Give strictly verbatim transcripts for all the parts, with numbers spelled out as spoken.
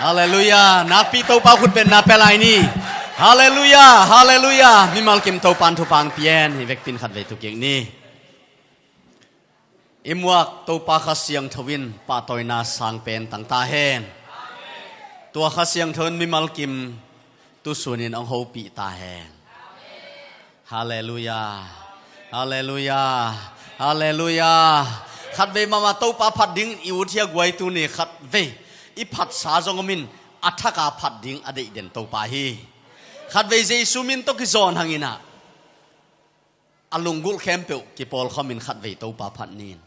Halleluiah. Nakpi Topa khutbetna pia lai ni. Halleluiah, halleluiah. Mimal kim Topa in thupha hong pia hen. Hih vekpi in khatvei tu kik ni. I muak Topa Kha Siangtho in pahtawina sang pen tang ta hen. Tua Kha Siangtho in mimal kim tu sunin hong hopih ta hen. Halleluiah. Halleluiah. Halleluiah. Khatvei mahmah Topa phat ding i ut hi a guai, tuni khatvei i phatsa zong om in, a thak a phat ding a deih den Topa hi. Khatvei Jesu min tawh kizawn hang in ah, a lunggulh khempeuh kipawlkhawm in khatvei Topa phat ni in.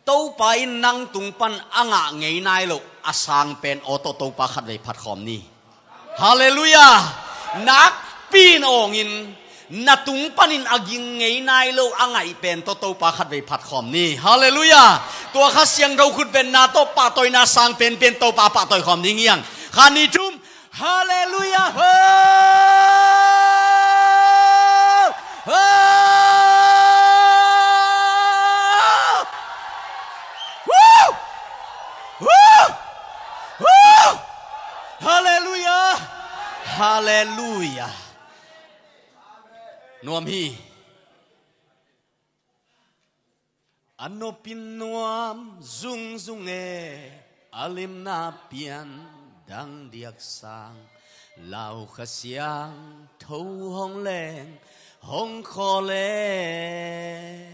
Topa in nang tung pan a ngah ngei nai lo a sang pen aw tawh Topa khatvei phatkhawm ni. Halleluiah. Nakpi in awng in, na tung panin a ging ngei nai lo a ngaih pen tawh Topa khatvei phatkhawm ni. Halleluiah. Tua Kha Siangtho khutbetna tawh pahtawina sang penpen Topa pahtawikhawm ding hi hang. Khat, nih, thum. Halleluiah. Ho! Ho! Woo! Woo! Woo! Halleluiah. Halleluiah. Nuam hi. A nopin nuam zungzung e, a limna pian dang diak sang, lau Kha Siangtho hong leng hong khawl e.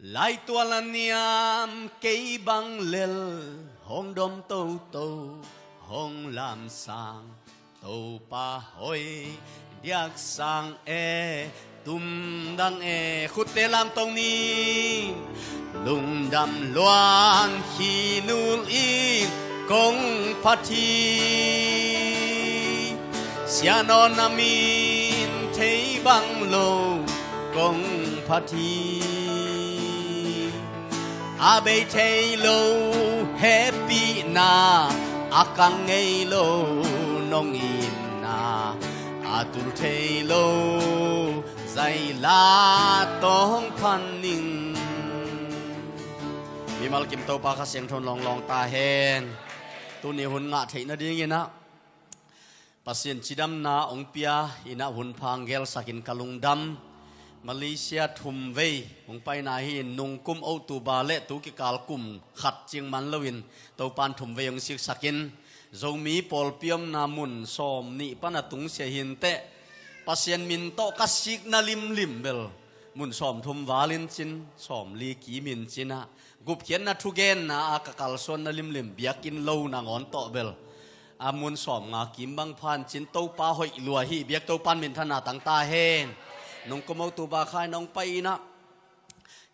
Laitual a niam kei bang lel hong dom toto, hong lamsang Topa hoi diak sang e, tumdang e. Khutte lamtong ni. Lungdam luang hi nul in kong phat hi. Sianawn a min thei bang lo kong phat hi. A bei thei lo hehpihna, a kang ngei lo nong itna, a tul thei lo zaila tawh hong phan ning. Mimal kim Topa Kha Siangtho in lawnglawng ta hen. Tuni hun ngah theih nadingin ah Pasian cidamna hong pia in ah hun pha hong gelsakin ka lungdam. Malaysia thum vei hong paina hi in, nung kum October le tu kikal kum khat ciang man loin Topa in thum vei hong siksakin, Zomi pawlpi omna mun sawmnih pan a tungsia hi inteh, Pasian min tawh ka sikna limlim bel mun sawmthum val in cin, sawmli kim in cin ah, gupkhiatna thugenna a ka kalsuanna limlim biakinn lo nangawn tawh bel a mun sawmnga kim bang phan cin, Topa hoih lua hi. Biak Topa in minthanna tang ta hen. Nung kum October kha in hong pai in ah,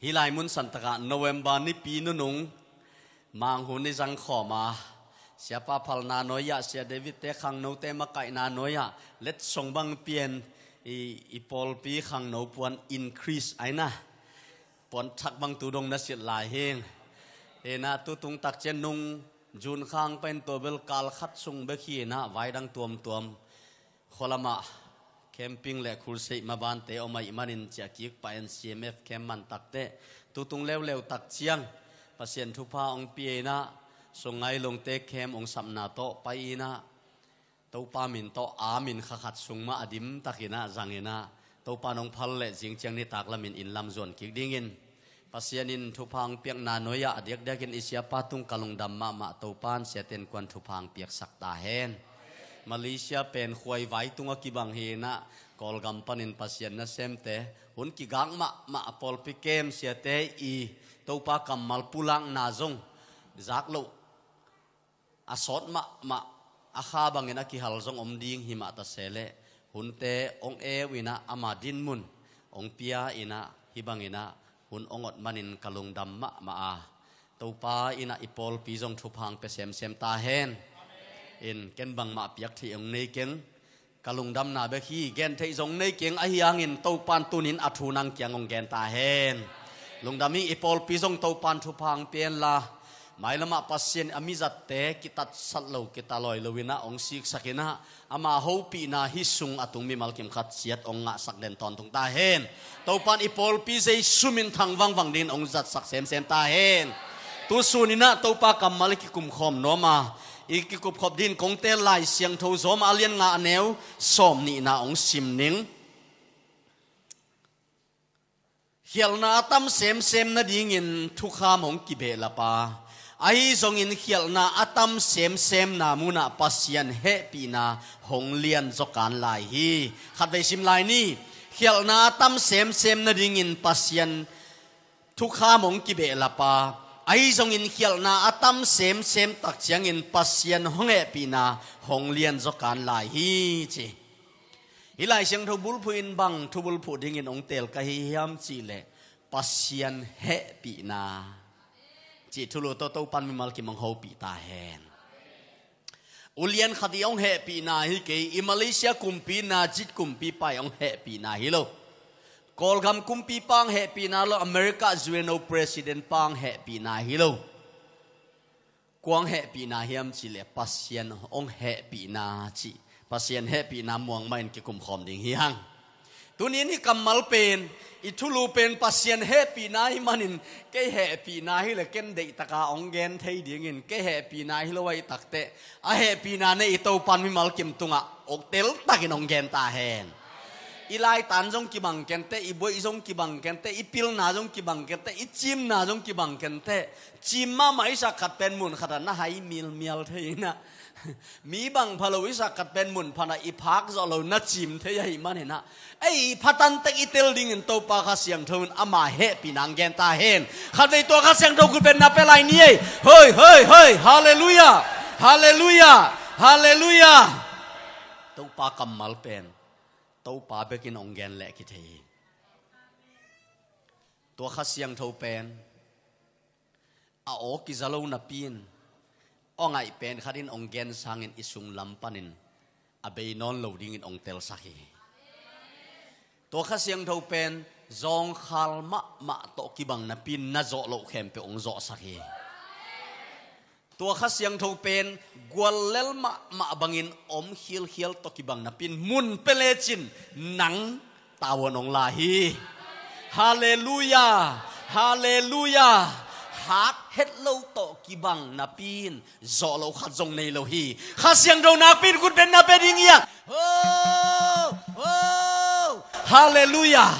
hih lai mun santak ah November nipi nunung Manghu ni zangkhawm a, Siapa phalna nuai ah, Sia David te khangnote makaihna nuai ah letsong bang pia in, i, i pawlpi khangno puan increase ai na, puan thak bang tu dong na silh lai hi. Hi in ah tutung tak ciang nung June kha hong pai in tua bel kal khat sung bek hi in ah, vai dang tuamtuam, khua lamah camping le crusade mabante om ahih manin ciah kik pah in, C M F camp man tak teh tutung leuleu tak ciang Pasian thupha hong pia in ah, Sungai Lungte camp hong sapna tawh pai in ah, Topa min tawh a min kha khat sung mah a dim tak in ah zang in ah, Topa in hong phal leh zing ciang nitak lamin inn lam zuan kik dingin Pasian in thupha hong piakna nuai ah a diakdiakin i siapa tung ka lungdam mahmah. Topa in siate innkuan thupha hong piaksak ta hen. Malaysia pen khuaivai tung a kibang hi in ah, Kawlgam panin Pasian nasemte hun kigak mahmah, a pawlpi kem siate i Topa kammal pulakna zong zak loh a sawt mahmah, a kha bangin a kihal zong om ding hi mah ta se leh, hunte hong eu in ah, ama dinmun hong pia in ah, hih bangin ah hun hong ot manin ka lungdam mahmah a, Topa in ah i pawlpi zong thupha hong pia semsem ta hen. In ken bangmah piak theih hong nei keng. Ka lungdamna bek hi, gen theih zong nei keng, ahi hangin Topa in tunin a thu nang kiang hong gen ta hen. Lungdam hi. I pawlpi zong Topa in thupha hong pia hen la, mailamah Pasian a mizatte kitatsat lo, kitaloi lo in ah hong siksak in ah, ama hopihna hih sung a tung mimal kim khat ciat hong ngahsak den tawntung ta hen. Topa in i pawlpi Jesu min thang vangvang dingin hong zatsak semsem ta hen. Tu sun in ah Topa kammal i kikumkhawm nuam a, I kikupkhop dingin kong teel Lai Siangtho Rom a lian nga a neu sawm nihna hong sim ning. Khialhna a tam semsem nadingin thukham hong kibehlap a, ahi zongin khialhna a tam semsemna munah Pasian hehpihna hong lianzaw kan lai hi. Khatvei sim lai ni. Khialhna a tam semsem nadingin Pasian thukham hong kibehlap a, ahi zongin khialhna a tam semsem tak ciangin Pasian hong hehpihna hong lianzaw kan lai hi ci. Hih Lai Siangtho bulphuh in bang thu bulphuh dingin hong teel ka hi hiam cihleh, Pasian hehpihna cih thulu tawh Topa'n mimal kim hong hopih ta hen. Ulian khat i hong hehpihna hi kei, i Malaysia kumpi Najib kumpipa i hong hehpihna hi lo. Kawlgam kumpipa hong hehpihna lo, America U N O president pa hong hehpihna hi lo. Kua hong hehpihna hiam cihleh Pasian hong hehpihna cih, Pasian hehpihna muang mahin kikumkhawm ding hi hang. Tuni in hih kammal pen, i thulu pen Pasian hehpihna hi manin, kei hehpihna hileh ken deihtaka hong gen thei dingin, kei hehpihna hi lo ahih takteh, a hehpihna nei i Topa'n mimal kim tungah hong teltakin hong gen ta hen. I laitan zong kibang kenteh, i buaih zong kibang kenteh, i pilna zong kibang kenteh, i cimna zong kibang kenteh. Cim mahmah i sak khat pen mun khatah na hai mialmial thei inah, mi bang pha lo i sak khat pen mun phanah i phak zawh lo na cim thei ahih maninah, ei pha tantek i tel dingin Topa Kha Siangtho in ama hehpihna hong gen ta hen. Khatvei tua Kha Siangtho khut beng na pia lai ni ei. Hoi, hoi, hoi. Halleluiah. Halleluiah. Halleluiah. Topa kammal pen Topa bekin hong gen leh kithei hi. Tua Kha Siangtho pen a aw kiza lo napi in, aw ngaih pen khat in hong gen sangin i sunglam panin a bei nawn lo dingin hong telsak hi. Tua Kha Siangtho pen zawngkhal mahmah tawh kibang napi in na zawh loh khempeuh hong zawhsak hi. Tua Kha Siangtho pen guallel mahmah bangin om khialkhial tawh kibang napi in mun pia lecin nang tavuan hong la hi. Halleluiah. Halleluiah. Hat het lo tawh kibang napi in zawh lo khat zong nei lo hi. Kha Siangtho nakpi in khut beng na pia ding hi hang. Ho! Ho! Halleluiah.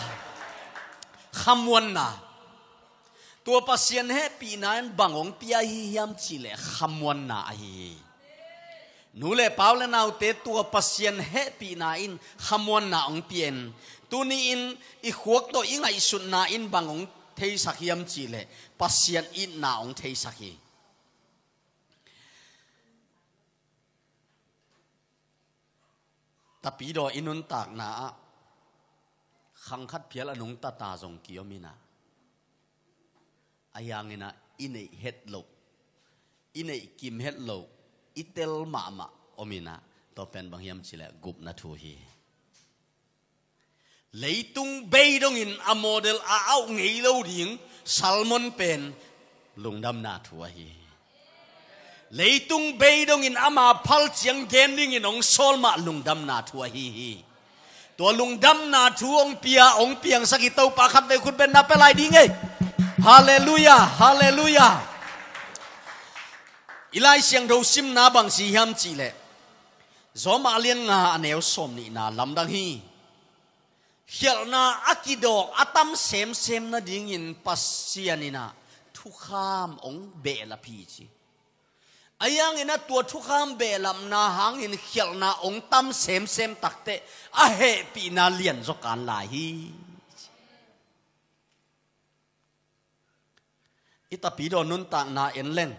Khamuanna. Tua Pasian hehpihna in bang hong pia hi hiam cihleh khamuanna ahi hi. Nu le pa u le naute, tua Pasian hehpihna in khamuanna hong pia in, tuni-in i khuak tawh i ngaihsutna in bang hong theisak hiam cihleh Pasian itna hong theisak hi. Tapidaw i nuntakna ah khang khat phial a nungta ta zong kiom inah, a hianginah i neih het loh, i neih kim het loh, i tel mahmah om inah, tua pen bang hiam cihleh gupna thu hi. Leitung bei dongin a model a auh ngei lo ding Salmon pen lungdamna thu ahi hi. Leitung bei dongin ama phal ciang gen dingin hong sawl mah lungdamna thu ahi hi. Tua lungdamna thu hong pia, hong piangsak i Topa khatvei khut beng na pia lai ding ei. Halleluiah, halleluiah. I Lai Siangtho simna bang ci hiam cihleh, Rom a lian nga a neu sawm nihna lamdang hi. Khialhna a kidawk a tam semsem nadingin Pasian inah thukham hong behlap hi ci. A hianginah tua thukham behlapna hangin khialhna hong tam semsem takteh a hehpihna lianzaw kan lai hi. I tapidaw nuntakna en leng,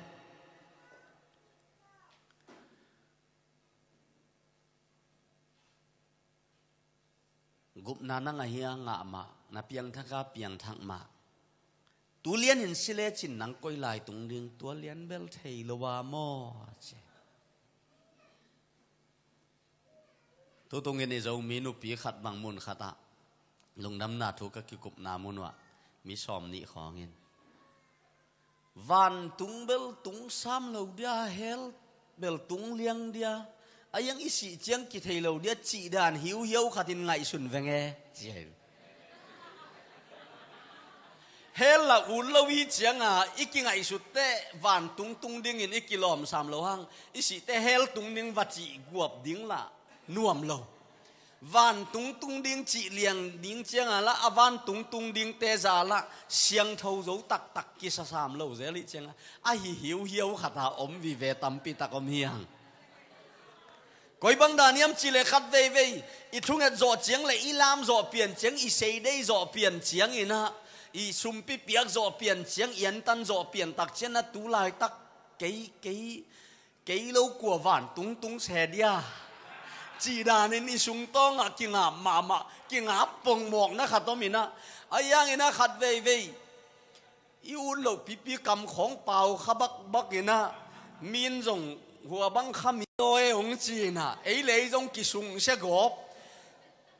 gupna na ngah hia? Ngah mah. Na piangthak a? Piangthak mah. Tu lianin si lecin nang koi lai tung ding? Tua lian bel thei lo a maw? Ci. Tutungin i Zomi nupi khat bang mun khatah lungdamna thu ka kikupna mun uah mi sawm nih khawngin, vantung bel tung sam lo dia, hell bel tung liang dia, a hiang i sih ciang kithei lo dia cih dan hiuhiau khatin ngaihsun veng e, ci hi. Hell lah ut lo hi cianga i kingaihsut teh vantung tung dingin i kilawmsam lo hang, i sih teh hell tung ding va cih guap ding lah nuam lo. Vantung tung ding cih liang ding cianga lah a vantung tung dingte za lah siangtho zo taktak kisasam lo zel hi cianga, ahi hiuhiau khata om vive tampi tak om hiang. Koi bang dan hiam cih leh khat veivei i thunget zawh ciang le i lam zawh pian ciang, i seidei zawh pian ciangin ah, i sumpi piak zawh pian ciang, i antan zawh pian tak ciang ah, tu laitak kei, kei, kei lo kua vantung tung se dia cih danin i sungtawngah kingap mahmah, kingap pongmawkna khat om in ah, a hiangin ah khat veivei i ut loh pipi kam khawng pau kha bakbak in ah, min zong hua bang kha mi daw e hong ci in ah, ei le ei zong kisungsia gawp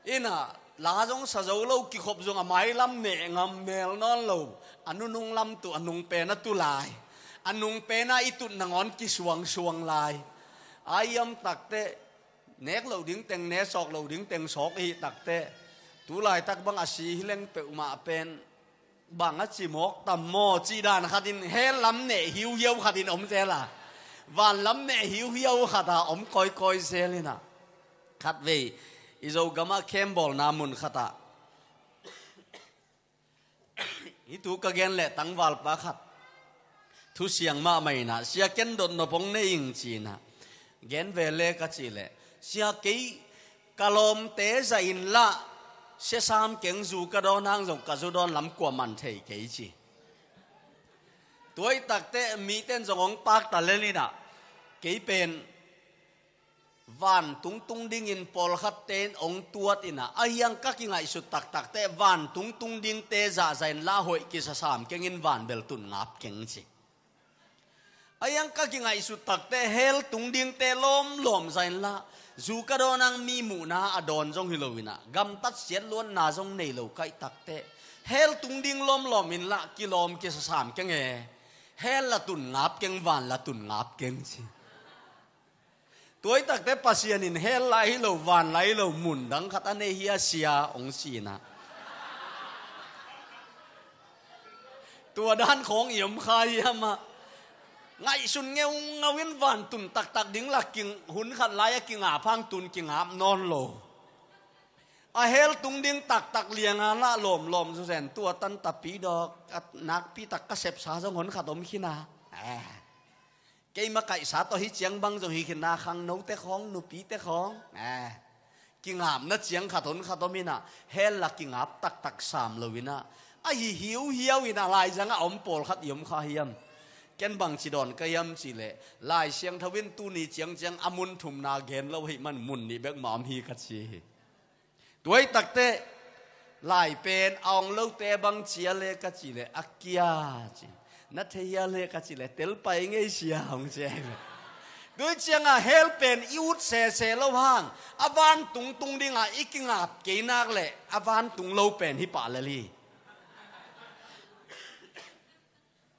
in ah, la zong sa zo lo, kikhop zong a mailam neh ngam mel nawn lo, a nunung lam tu a nung pen a tu lai, a nung pen a i tut nangawn kisuangsuang lai. A hiam tak teh nek loh ding teng ne, sawk loh ding teng sawk i hih tak teh, tu laitak bang a si hi leng peuhmah pen bang a ci mawk tam maw cih dan khatin, hell lam neh hiuhiau khatin om zel a, van lam neh hiuhiau khata om kawikawi zel in ah, khat vei i Zogamah camp bawlna mun khatah hih thu ka gen leh tangvalpa khat thusiang mahmah in ah, "Sia, ken dotnop hong nei ing," ci in ah, "Gen ve le," ka cih leh, "Sia, kei ka lawmte zah in lah sia sam keng, zu ka dawn hang zong ka zu dawn lam kua man thei kei," ci. Tuaitak teh mite in zong hong pakta lel in ah, kei pen vantung tung dingin pawlkhatte in hong tuat in ah, a hiang ka kingaihsut taktak teh vantung tung dingte zahzah in lah hoih kisasam keng in, van bel tun ngap keng, ci. A hiang ka kingaihsut tak teh hell tung dingte lawmlawm zah in lah, zu ka dawn hang mi muhna a dawn zong hi lo in ah, gamtat siatluatna zong nei lo ka hih tak teh, hell tung ding lawmlawm in lah kilawm kisasam keng e, hell lah tun ngap keng, van lah tun ngap keng, ci. Tuaitak teh Pasian in hell lah hi lo, van lah hi lo, mun dang khat a nei hi a, "Sia," hong ci in ah, tua dan khawng i om kha hiam ah? Ngaihsun ngeungau in van tun taktak ding lah, king hun khat lai a kingap hang tun kingap nawn lo. A hell tung ding taktak lianga lah lawmlawm zawzen, tua tan tapi dawk, a nakpi tak ka sepsa zong hon khat om khin a, eh, keima kaihsa tawh hih ciang bang zong hi khin a, khangnote khawng, nupite khawng, eh, kingapna ciang khat hon khat om in ah, hell lah kingap taktak sam lo in ah, ahi hiuhiau in ah, laizang a om pawlkhat i om kha hiam? Ken bangci dawn ka hiam cih leh, Lai Siangtho in tuni ciangciang a mun thumna gen lo ahih man mun nih bek mah om hi ka ci hi. Tuaitak teh lai pen a ong lote bang ci a le ka cih leh, "A kia," ci. "Na thei hia le ka cih leh, 'Telpai ngei sia,'" hong ci. Tua ciangah hell pen i ut sese lo hang, a vantung tung dingah i kingap kei nak leh a vantung lo pen hi pah lel hi.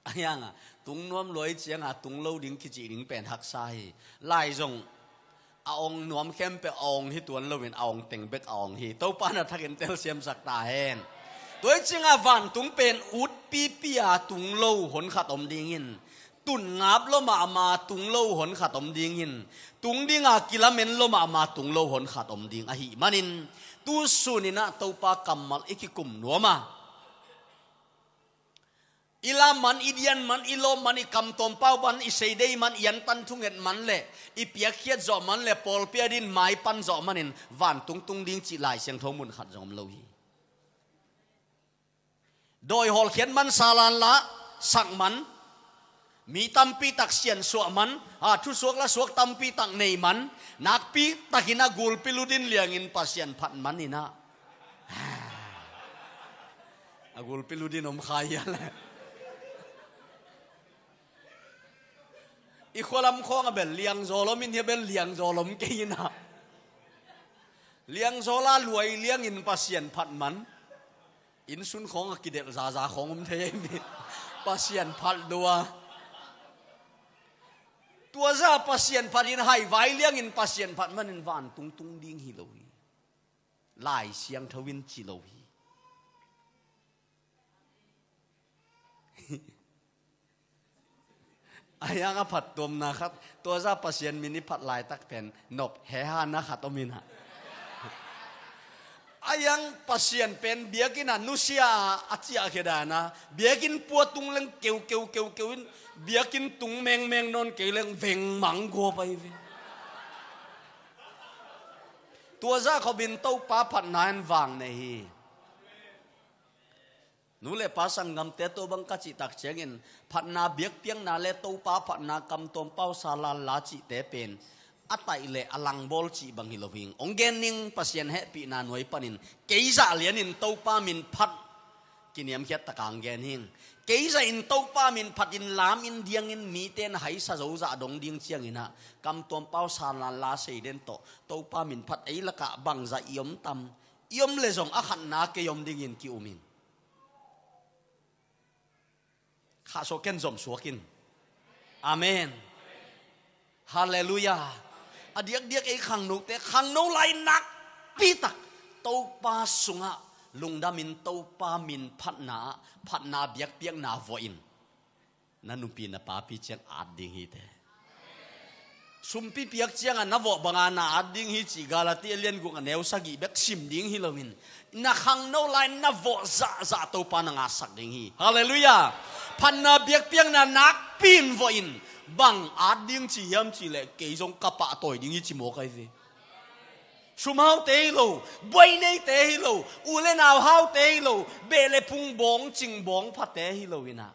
A hiangah tung nuam lua i ciangah tung lo ding kicih ding pen haksa hi. Lai zong a ong nuam khempeuh a ong hi tuan loin a ong teng bek a ong hi. Topa na thakin telsiamsak ta hen. Tua i ciangah vantung pen utpipi a tung lo hon khat om dingin, tun ngap lo mahmah tung lo hon khat om dingin, tung dinga kilamen lo mahmah tung lo hon khat om ding ahih manin, tu suninah Topa kammal i kikum nuam a, i lam man, i dian man, i lawm man, i kamtawm pau man, i seidei man, i antan thunget man le i piakkhiat zawh man le pawlpi a din maipan zawh manin vantung tung ding cih Lai Siangtho mun khat zong om lo hi. Dawi hawlkhiat man, salan la sak man, mi tampi tak siansuah man, a, thusuak lasuak tampi tak nei man, nakpi takin a gulpi ludin liangin Pasian phat maninah, a gulpi ludin om kha hial. I khualam khawng a bel liangzawl om in, hia bel liangzawl om kei inah, liangzawl a luai liangin Pasian phat man. Innsun khawng a kidelh zaza khawng om thei ei mi. Pasian phat dua. Tua za Pasian phat in haivai liangin Pasian phat manin vantung tung ding hi lo hi. Lai Siangtho in ci lo hi. A hiang a phattuamna khat, tua zah Pasian min i phat laitak pen nop hehana khat om inah. A hiang Pasian pen biakinn ah nusia a, a ciahkhia dana biakinn pua tung leng keu keu keu keu in, biakinn tung mengmeng nawn kei leng veng mang gua pai ve. Tua zah khopin Topa phatna in vang nei hi. Nu le pa sanggamte, tua bang ka cih tak ciangin phatna biakpiakna le Topa phatna, kamtuam pau, salan la cihte pen a taih le a langbawl cih bang hi lo hing. Hong gen ning, Pasian hehpihna nuai panin kei zah lianin Topa min phat kiniamkhiat taka hong gen hing. Kei zah in Topa min phatin lamin diangin mite na haisa zo zah dong ding cianginah kamtuam pau, salan la, seiden tawh Topa min phat ei lakah bangzah i om tam? I om le zong a khatna kei om dingin ki-um in. Khahsuah ken zom suak in. Amen. Halleluiah. A diakdiak ei khangnote, khangno lai nakpitak Topa sungah lungdamin Topa min phatna ah phatna biakpiakna vuah in. Na nupi na papi ciang at ding hi te. Sumpi piak ciangah na vawh banga na at ding hi cih Galati a lian guk a neu sagih bek sim ding hi loin, na khangno lai na vawh zahzah Topa na ngahsak ding hi. Halleluiah. Phatna biakpiakna nakpi in vawh in, bang at ding ci hiam cihleh, kei zong ka pahtawi ding hi ci mawk ahi ve. Sumhaute hi lo, buaineite hi lo, u le nau haute hi lo, beh le phung bawng cing bawng phate hi lo inah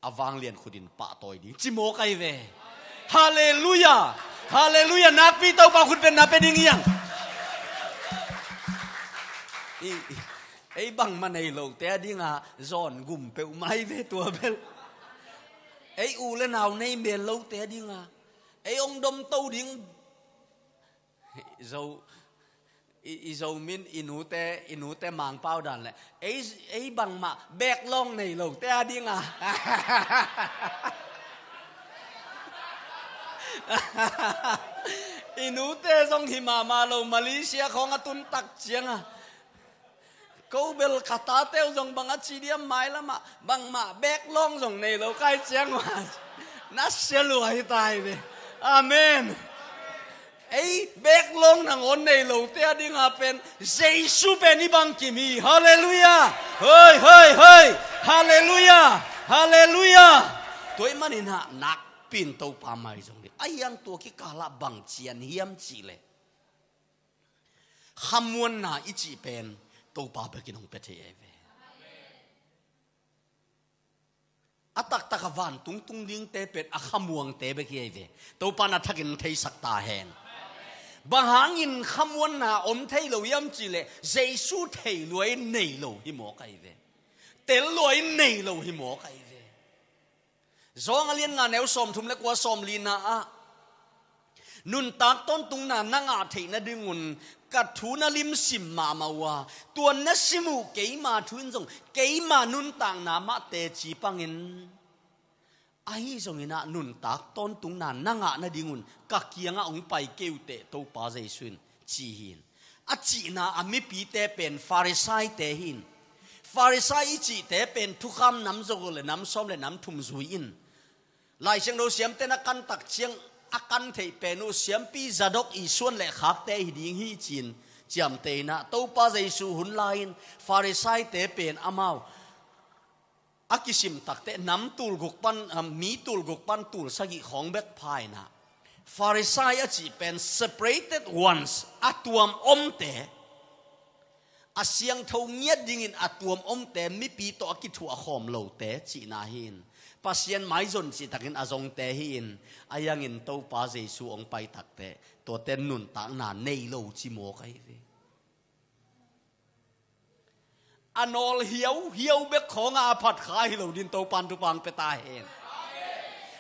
a vanglian khutin pahtawi ding ci mawk ahi ve. Halleluiah. Halleluiah. Nakpi Topa khut beng na pia ding hiang. I, i, ei bangmah nei lote a dinga zawn gum peuhmah ahi ve tua bel. Ei u le nau nei mel lote a dinga ei hong domto ding. I Zo, i, i Zo min i nute, i nute Mangpau dan le ei, ei bangmah backlog nei lote a dinga i nute zong hi mahmah lo, Malaysia khawng a tun tak cianga. Ko bel ka tate uh zong bang a ci diam, mailamah bangmah backlog zong nei lo kai ciang mah na sia lua hi ta hi ve. Amen. Ei backlog nangawn nei lote a dinga pen Jesu pen i bangkim hi. Halleluiah. Hoi, hoi, hoi. Halleluiah. Halleluiah. Tua ahih manin ah nakpi in Topa mai zong ding. A hiang tua kikalah bang cian hiam cihleh, khamuanna i cih pen Topa bekin hong pia thei ahi ve. A taktak a vantung tung dingte pen a khamuangte bek hi ahi ve. Topa na thakin theisak ta hen. Bang hangin khamuanna om thei lo hiam cihleh, Jesu thei lua in nei lo hi mawk ahi ve. Tel lua in nei lo hi mawk ahi ve. Zawng a lian nga neu sawmthum le kua, sawmlina ah, nuntak tawntungna na ngah theih nadingun ka thu na limsim mahmah uh a, tua na sim uh keima thu in zong keima nuntakna mah teci pangin. Ahi zongin ah nuntak tawntungna na ngah nadingun ka kiangah hong pai kei uh teh Topa Jesu in ci hi in. A cihna a mipite pen Farisaite hi in. Farisai i cihte pen thukham nam za guk le nam sawm le nam thum zui in. Lai Siangtho siamte na kan tak ciang a kan theih pen uh siampi Zadok i suan le khakte hi ding hi ci-in ciamteh in ah, Topa Jesu hun lai-in Farisaite pen amau a kisim takteh nam tul guk pan, ah, mi tul guk pan tul sagih khawng bek pha in ah, Farisai a cih pen separated ones, a tuam omte, a siangtho ngiat dingin a tuam omte, mipi tawh a kithuah khawm lote cihna hi in, Pasian maizon cihtakin a zongte hi in, a hiangin Topa Jesu hong pai takteh tuate nuntakna nei lo ci mawk ahi ve. A nawl hiauhiau bek khawngah a phat kha hi lo din Topan thupha hong pia ta hen.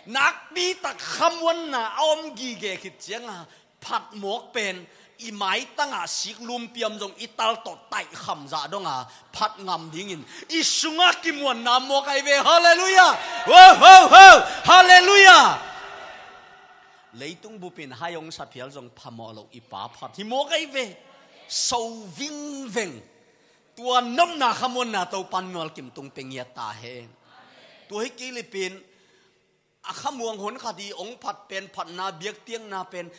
Nakpi tak khamuanna a om gige khit cianga phat mawk pen i maitangah sik lumpiam zong i tal tawh taih kham zah donga phat ngam dingin i sungah kimuanna mawk ahi ve. Halleluiah. Ho, ho, ho. Halleluiah. Leitung bupin hai hong sat phial zong phamawh lo i Pa phat hi mawk ahi ve. So vingveng. Tua nopna khamuanna Topan mualkim tung pia ngiat ta hen. Tua hi kei leh pen a khamuang hon khat i ong phat pen, phatna biakpiakna pen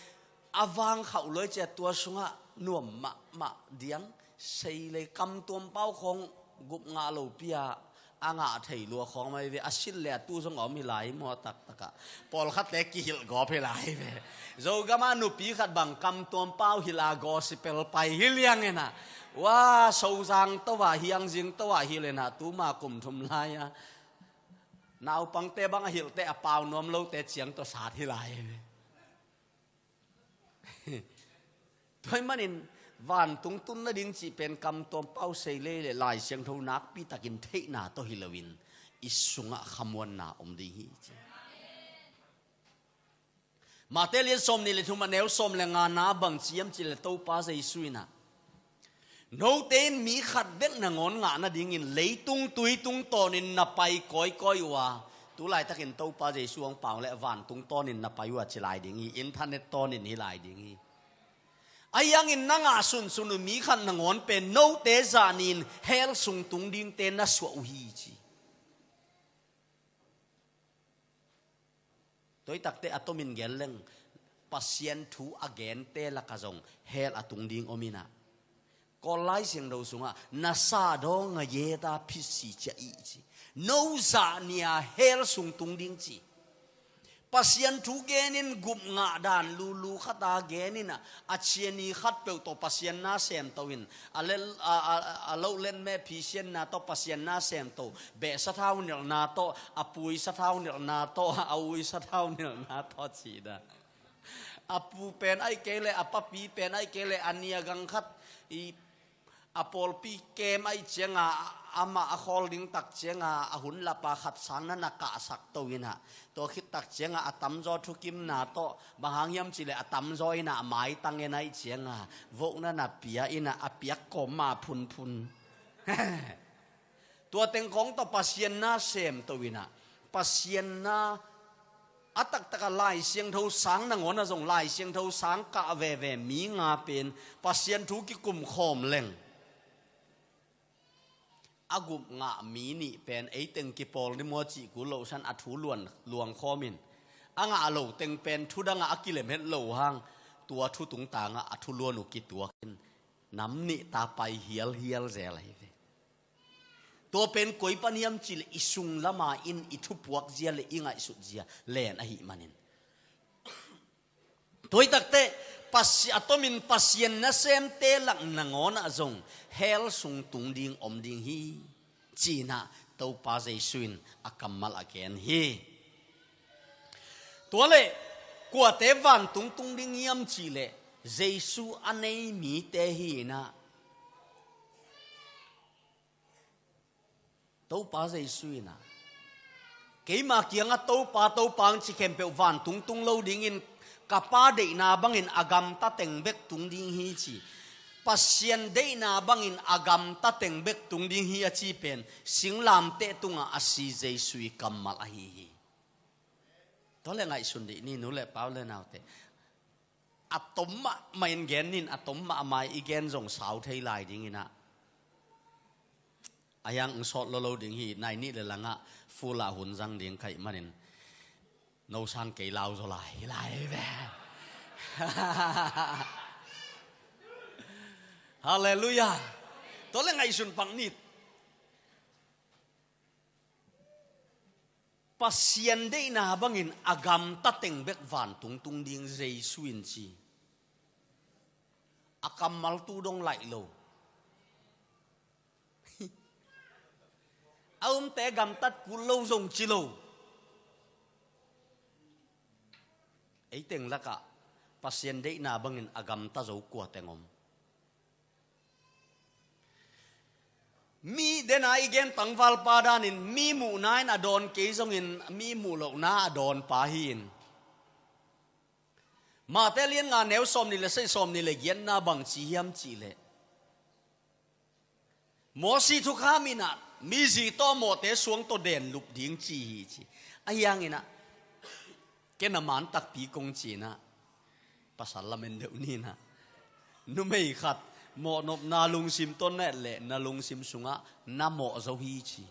a vang khauh loi ciah, tua sungah nuam mahmah diang, seilei, kamtuam pau khawng gup ngah lopi a, a ngah thei lua khawng mai ve. A silh le a tu zong a om hi lai maw, taktakah pawlkhatte kihilh gawp hi lai ve. Zogam a nupi khat bang kamtuam pau hilh a gospel pai hi liang inah, wa, Sozang to ah, Hiangzing to ah hilh inah, tuma kum thum lai-a naupangte bang a hilhte a pau nuam lote ciang tawh sat hi lai ve. Tua ahih manin vantung tun nading cih pen kamtuam pau, seilei le Lai Siangtho nakpi takin theihna tawh hi loin i sungah khamuanna om ding hi ci. Mate lian sawm nih le thum, a neu sawm le nga na bang ci hiam cih leh Topa Jesu inah, note in mi khat bek nangawn ngah nadingin leitung tui tungtawnin na pai kawikawi uh a, tu laitakin Topa Jesu hong pau leh vantung tawnin na pai uh a ci lai ding hi, internet tawnin hi lai ding hi. Ahi hangin na ngah sunsun uh mi khat nangawn pen note zah ni-in hell sung tung dingte na suah uh hi ci. Tua hi takte a tomin gen leng, Pasian thu a gente lakah zong hell a tung ding om inah, Kawl Lai Siangtho sungah, "Na sa dawng a yet a phit si ciah ih," ci. No zah ni-a hell sung tung ding ci. Pasian thu genin gup ngah dan lulu khat a gen inah, a ciani khat peuh tawh Pasian na semto in, a lel, a, a, a loh let meh phisianna tawh Pasian na semto, beh sathau nilhna tawh, a pui sathau nilhna tawh, a ui sathau nilhna tawh cih dan. A pu pen ahih kei leh, a papi pen ahih kei leh, a nia gang khat i, a pawlpi kem ahih cianga, amah a khawl ding tak cianga, a hun lapa khat sang na na kahsak to inah, tua khit tak cianga a tamzaw thukimna tawh, bang hang hiam cih leh a tamzaw inah maitang en ahih cianga, vohna na pia inah, a piak kawm mah phunphun. Tua teng khawng tawh Pasian na semto inah, Pasian na, a taktakah Lai Siangtho sang nangawn ah zong Lai Siangtho sang kah veve mi nga pen Pasian thu kikum khawm leng, a gup ngah mi nih pen eiteng kipawl ni maw cih kul loh san a thu luang, luang khawmin, a ngah lo teng pen thu dangah a kilem het lo hang, tua thu tungtangah a thu luan uh kituakin, nam nih ta pai hialhial zel ahi ve. Tua pen koi pan hiam cih leh i sung lama in i thupuak zia le i ngaihsut zia len ahih manin. Tua hi takte, Pasi-, a tomin Pasian nasemte lak nangawn ah zong hell sung tung ding om ding hi, ci-in ah Topa Jesu in a kammal a gen hi. Tua leh kuate vantung tung ding hiam cih leh Jesu a nei mite hi-in ah, Topa Jesu in ah, "Keima kiangah Topa, Topa hong ci khempeuh vantung tung lo dingin ka Pa deihna bangin a gamta teng bek tung ding hi," ci. Pasian deihna bangin a gamta teng bek tung ding hi a ci pen singlamteh tungah a si Jesu i kammal ahi hi. Tua leh ngaihsun dih ni, nu le pa, u le naute. A tom mahmah in gen nin, a tom mahmah i gen zong sau thei lai dingin ah, a hiang sawt lo lo ding hi. Nai nih le langah full ah hun zang ding ka hih manin, no sang kei lau zaw lai, hi lai ve. Halleluiah. Tua leh ngaihsun pak ni. Pasian deihna bangin a gamta teng bek vantung tung ding Jesu in ci. A kammal tu dong laih lo. A umte gamtat kul lo zong ci lo. Ei teng lakah Pasian deihna bangin a gamta zo kua teng om? Mi dena i gen tangvalpa danin, mi muhna in a dawn kei zongin mi muh lohna a dawnpa hi-in. Mate lian nga neu sawm nih le sagih, sawm nih le giatna bang ci hiam cih leh, Mosi thukham in ah mi zi tawh mawhte suang tawh den lup ding ci hi ci. A hiang in ah, ken a man takpi kong ci-in ah, pasal lamen deuh ni-in ah, numei khat mawhnopna lungsim tawh na et leh na lungsim sungah na mawh zo hi ci.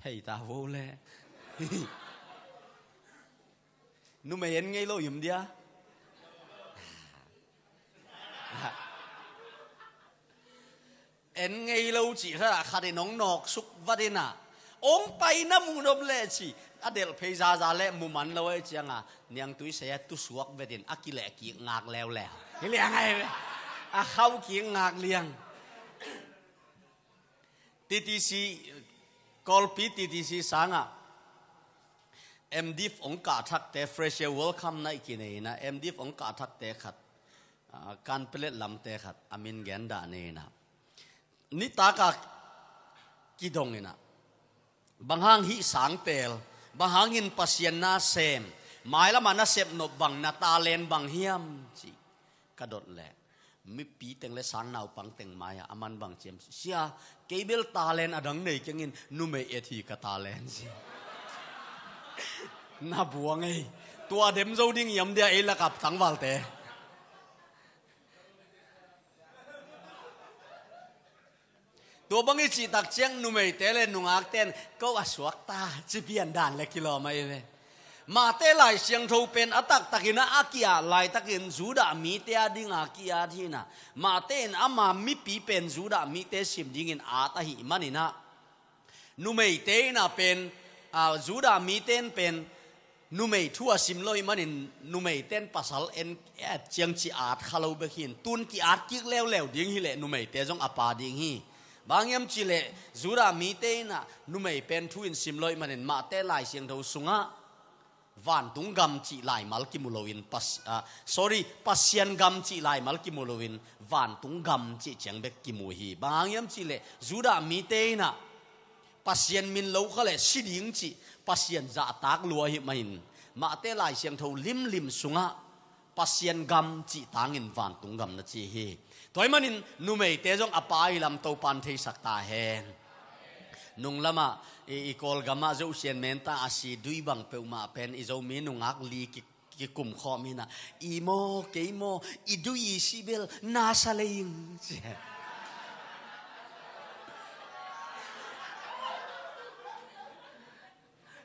Phei ta vo le. Numei en ngei lo yum dia. En ngei lo cih khat ah khat in hong nawk suk vat in ah, hong pai na mu nop leh ci. A delh phei zaza leh mu man lo ahih ciangin Niangtui Saya tu suak vet in a kileh kik ngak leuleu. Hi liang ahi ve. A khau kik ngak liang. T T C, Kawlpi T T C sangah M Div hong kah thakte, Fresher Welcome Night kinei in ah, M Div hong kah thakte khat, ah, Kanpetlet lamte khat, a min gen dah ni in ah, nitak a kidong in ah, bang hang hih sang teel, bang hangin Pasian na sem, mailam ah na sep nop bang, na talent bang hiam ci ka dot leh, mipi teng le sang naupang teng mai-ah a man bang ci hiam, "Sia, kei bel talent a dang nei keng in, numei et hi ka talent," ci. Na buang ei. Tua dem zo ding hiam dia ei lakah tangvalte? Tua bang i cih tak ciang numeite le nungakte in, "Ko a suak ta," ci pian dan le kilawm ahi ve. Mahte Lai Siangtho pen a taktak in ah a ki-at laitakin Judah mite a ding a ki-at hi in ah, Mahte in ama mipi pen Judah mite sim dingin at ahih manin ah, numeite in ah pen, a, Judah mite in pen numei thu a sim lo ahih manin numeite in pasal en et ciang ci at kha lo bek hi in, tun ki-at kik leuleu ding hi leh numeite zong a pha ding hi. Bang hiam cih leh Judah mite in ah numei pen thu in sim lo ahih manin Mahte Lai Siangtho sungah vantung gam cih laimal kimu loin, Pas-, ah, sorry, Pasian gam cih laimal kimu loin vantung gam cih ciang bek kimu hi. Bang hang hiam cih leh Judah mite in ah Pasian min lo kha leh si ding cih Pasian zahtak lua ahih manin Mahte Lai Siangtho limlim sungah Pasian gam cih tangin vantung gam na ci hi. Tua ahih manin numeite zong a pha hi lam Topa'n theisak ta hen. Nunglamah i, i Kawlgamah Zosian Menta a si dui bang peuhmah pen i Zomi nungak li ki, kikum khawm hi in ah, "I maw, kei maw, i dui i si bel na sa lei ing," ci.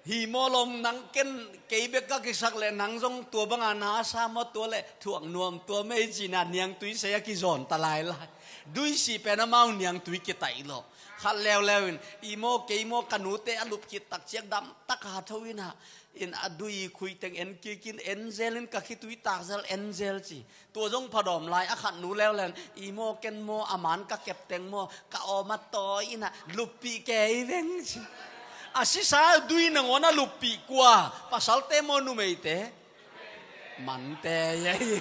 "Hi maw lom, nang ken kei bek ka kisak leh nang zong tua banga na sa maw, tua leh thuak nuam tua mei," ci in ah Niangtui Saya kizawn ta lailai. Dui si pen amau niangtui kitaih lo. Khat leuleu in, "I maw, kei maw, ka nute a lup khit tak ciang dam tak a tho in ah, in a dui khui teng en kik in, en zel in, ka khitui tak zel en zel," ci. Tua zong phadawm lai, a khat nu leuleu in, "I maw, ken maw, a man ka kep teng maw, ka awm a tawi in ah luppih kei veng," ci. A sisa dui nangawn a luppih kua, pasalte maw numeite? Mante, yei.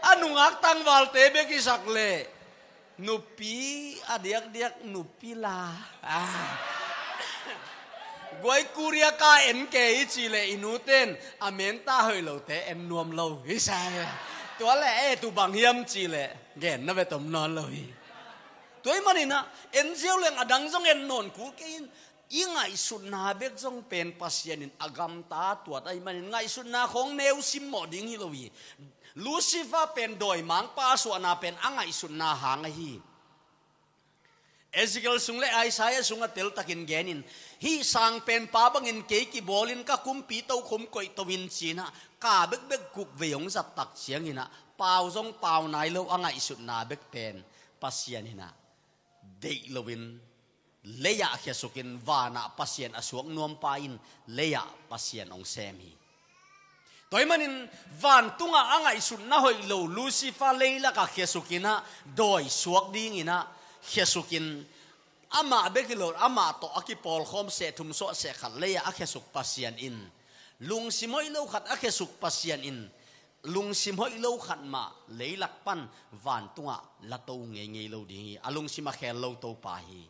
A nungak tangvalte bek i sak leh, nupi a diakdiak nupi la. Ah. Guai kuriak a en kei i cih leh i nute in a menta hoih lote en nuam lo hi sa. Tua leh e tu bang hiam cih leh gen na ve tom nawn lo hi. Tua ahih manin ah en ziau leng a dang zong en nawn kul kei in, i ngaihsutna bek zong pen Pasian in a gamta tuat ahih manin ngaihsutna khawng neu simmawh ding hi lo hi. Lucifer pen dawimangpa suahna pen a ngaihsutna hang ahi. Ezekiel sung le Isaiah sung a teltakin genin, "Hih sang pen pa bangin kei kibawlin ka kumpi tokhom koih to in," ci in ah ka bekbek gupvei hong zat tak ciangin ah pau zong pau nai lo a ngaihsutna bek pen Pasian in ah deih loin lei-ah khia sukin vanah Pasian a suak nuampa in lei-ah Pasian hong sem hi. Tua ahih manin vantungah a ngaihsutna hoih lo Lucifer leilakah khia sukin ah dawi suak dingin ah khia sukin amah bek hi lo, amah tawh a kipawlkhawm seh thum suah seh khat lei-ah a khia suk Pasian in, lungsim hoih lo khat a khia suk Pasian in lungsim hoih lo khat mah leilak pan vantungah la to ngeingei lo ding hi. A lungsim a khel lo Topa hi.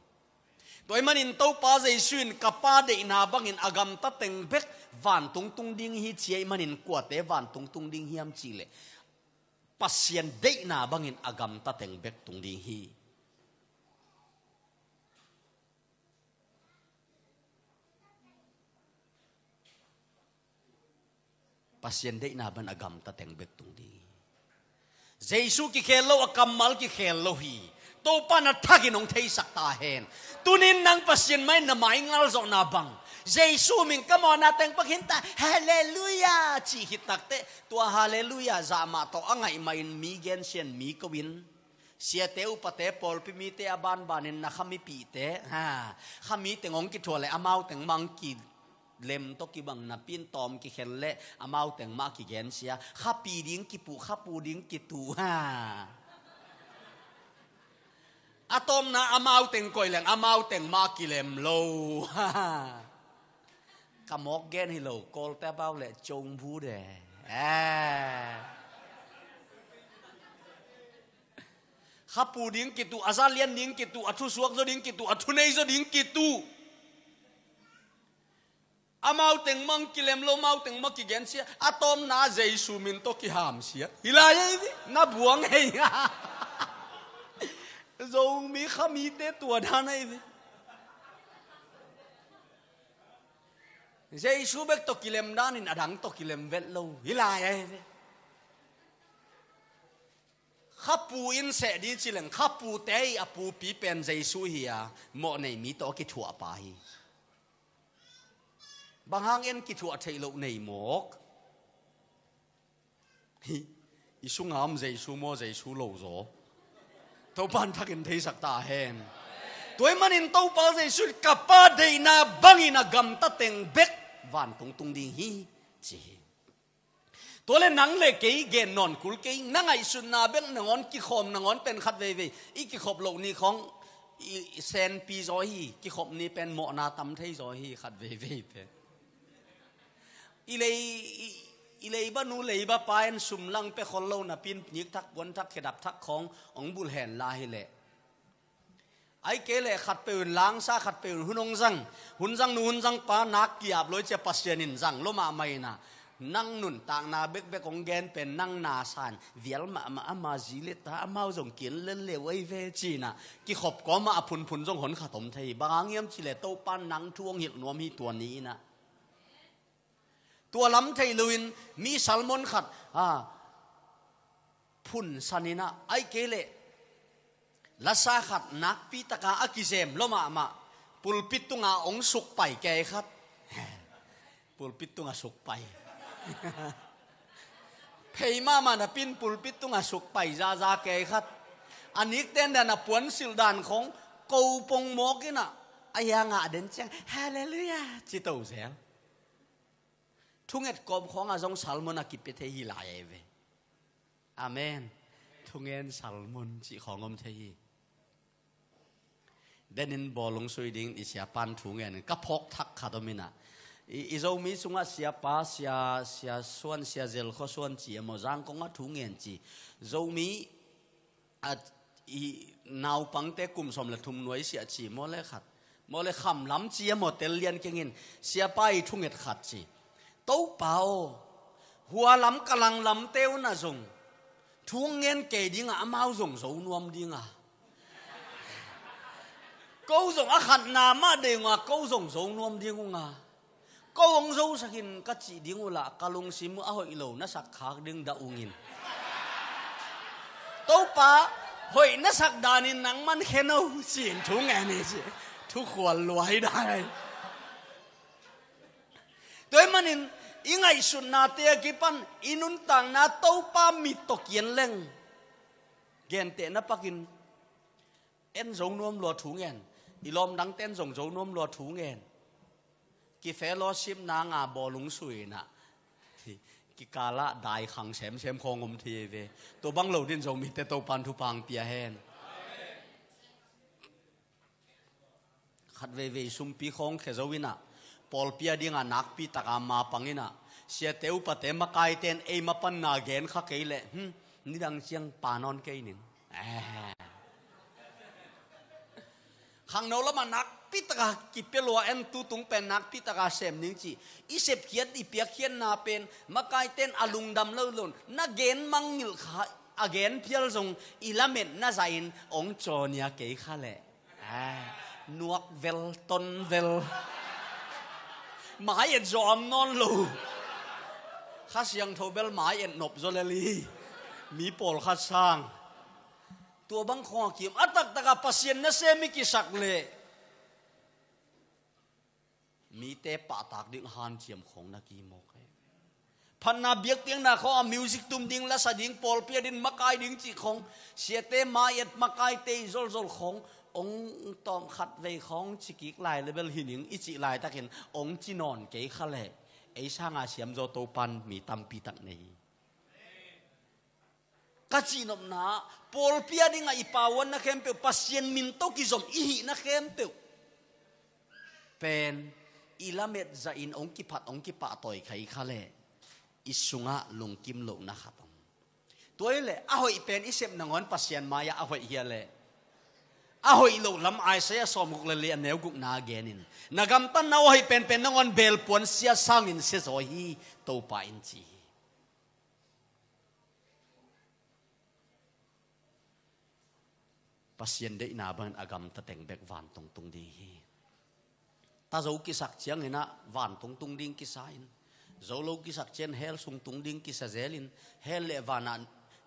Tua ahih manin Topa Jesu in, "Ka Pa deihna bangin a gamta teng bek vantung tung ding hi," ci ahih manin kuate vantung tung ding hiam cih leh Pasian deihna bangin a gamta teng bek tung ding hi. Pasian deihna bangin a gamta teng bek tung ding hi. Jesu kikhel lo, a kammal kikhel lo hi. Topa na thakin hong theisak ta hen. Tunin nang Pasian mai na maingal zawhna bang, Jesu min ka mawhna teng pua khin ta, Halleluia, cih khit takteh, tua Halleluia zah mah tawh a ngaih mahin mi gensian mi ko-in, siate upate pawlpi mite a banbanin na kha mipihte, ha, kha mi teng hong kithuah le amau teng mang ki lem tawh kibang napi-in tawm kikhen le amau teng mah kigensia. Khapi ding kipuh, khapu ding kituh, ha. A tawpna amau teng koih leng amau teng mah kilem lo, ha. Ka mawk gen hi lo, Kawlte a bau le cong bu de. Eh. Khapu ding kituh, a za lian ding kituh, a thusuak zaw ding kituh, a thunei zaw ding kituh. Amau teng mang kilem lo, amau teng mah kigensia. A tawpna Jesu min tawh kihamsia. Hi lai ei ve, na buang hei. Zomi kha mite tua dan ei ve. Jesu bek tawh kilem danin a dang tawh kilem vet lo. Hi lai ei ve. Khapu in seh ding ci leng, khapute i a pupi pen Jesu hi a, mawh nei mi tawh a kithuah pa hi. Bang hang en kithuah theih loh nei mawk? Hi, i sunga om Jesu maw, Jesu lo zaw? Topan thakin theisak ta hen. Tua ahih manin Topa Jesu in ka Pa deihna bangin a gamta teng bek vantung tung ding hi, ci hi. Tua le nang le kei gen nawn kul kei, na ngaihsutna bek nangawn kikhawm nangawn pen khat veivei i kikhop loh ni khawng i, i senpi zaw hi, kikhop ni pen mawhna tam thei zaw hi khat veivei pen. I lei, i, i leiba nu leiba pa in sum lang pia khol lo napi-in nikthak puanthak khedap thak khawng hong bulh hen la hi leh. Ahih kei leh khatpeuh in langsa, khatpeuh in hun hong zang, hun zang nu hun zang pa nak ki-ap lo i ci a, Pasian in zang lo mahmah in a, nang nuntakna bekbek hong gen pen nang na sa in, vial mahmah ama zi le ta, amau zong ki-en lel leu ei ve ci-in a, kikhop kawmah a phunphun zong hon khat om thei hi. Bang hang hiam cih leh Topa in nang thu hong hilh nuam hi tua ni in a. Tua lam thei loin mi sermon khat, a, phunsan in a, ahih kei leh lasa khat nakpi taka a kizem lo mahmah, pulpit tunga hong sukpai kei khat. Pulpit tunga sukpai. Phei mahmah napi-in pulpit tunga sukpai zaza kei khat. A nikten dan a puansilh dan khawng ko pong mawk in a, a hiang ah den ciang, Halleluia, ci to zel. Thunget kawm khawngah zong sermon a kipia thei hi lai ei ve. Amen. Thungen sermon cih khawng om thei hi. Denin bawlung sui ding i siapan thu ngen ka phawk thak khat om in a. I, i Zomi sungah siapa, sia, sia suan, sia zelkhaw suan ci a maw, Zangkong ah thu ngen ci. Zomi a, i naupangte kum sawm le thum nuai siah ci maw le khat, maw le khamlam ci a maw, tel lian kengin siapa i thunget khat ci. Topa aw, hua lam ka langlamte un a zong thu ngen kei dingah amau zong zo nuam dingah, ko zong a khatna mah dei ungah ko zong zo nuam ding ungah. Ko hong zosak in ka cih ding uh lah ka lungsim uh a hoih lo na sak khak ding dah ungin. Topa, hoih na sak danin nangman khen o ci-in thu ngen hi ci. Thukhual luai dan. Tua ahih manin i ngaihsutnate a kipan i nuntakna Topa mit tawh kian leng, gentehna pakin en zo nuam lua thu ngen. I lawmdangte en zong zo nuam lua thu ngen. Kifellowship nanga bawlung sui in a, kikalah dai khang semsem khawng om thei ve. Tua bang lo din Zomite Topan thupha hong pia hen. Khat veivei sumpi khawng khia zo in a, pawlpi a dingah nakpi taka mapang in a, siate upate makaite in ei mapanna gen kha kei leh, hmm, nidang ciang pa nawn kei ning. Eh. Khangno lamah nakpi taka kipia lua en, tu tung pen nakpi taka sem ning ci. I sepkhiat i piakkhiatna pen makaite in a lungdam lo lon na gen mangngilh kha, a gen phial zong i lametna zahin hong cawnia kei kha leh. Ah, nuak vel, ton vel. Mai et zaw om nawn lo. Kha Siangtho bel mai et nop zaw lel hi. Mi pawlkhat sang. Tua bang khawng a kim a taktak a Pasian nasem i kisak leh mite pahtak ding hanciam khawng na kimawk hi. Phatna biakpiakna khawng a music tum ding, lasa ding, pawlpi a ding, makai ding cih khawng, siate mai-et makaite i zolzol khawng, ong tawm khat vei khawng ci kik lai le bel hi ning i cih laitakin ong ci nawn kei kha leh ei sanga siamzaw Topan mi tampi tak nei hi. Ka cihnopna, pawlpi a dingah i pauanna khempeuh, Pasian min tawh kizom i hihna khempeuh pen i lamet zahin ong kiphat, ong kipahtawi kha i kha leh i sungah lungkim lohna khat om. Tua hi leh a hoih pen i sep nangawn Pasian mai-ah a hoih hi a leh, a hoih loh lam Isaiah sawmguk le li a neu gukna genin, na gamtatna uh a hoih penpen nangawn belpuan sia sangin siazaw hi, Topa in ci hi. Pasian deihna bangin a gamta teng bek vantung tung ding hi. Tazo kisak cianginah vantung tung ding kisa in, zolo kisak cian hell sung tung ding kisa zelin, hell le vanah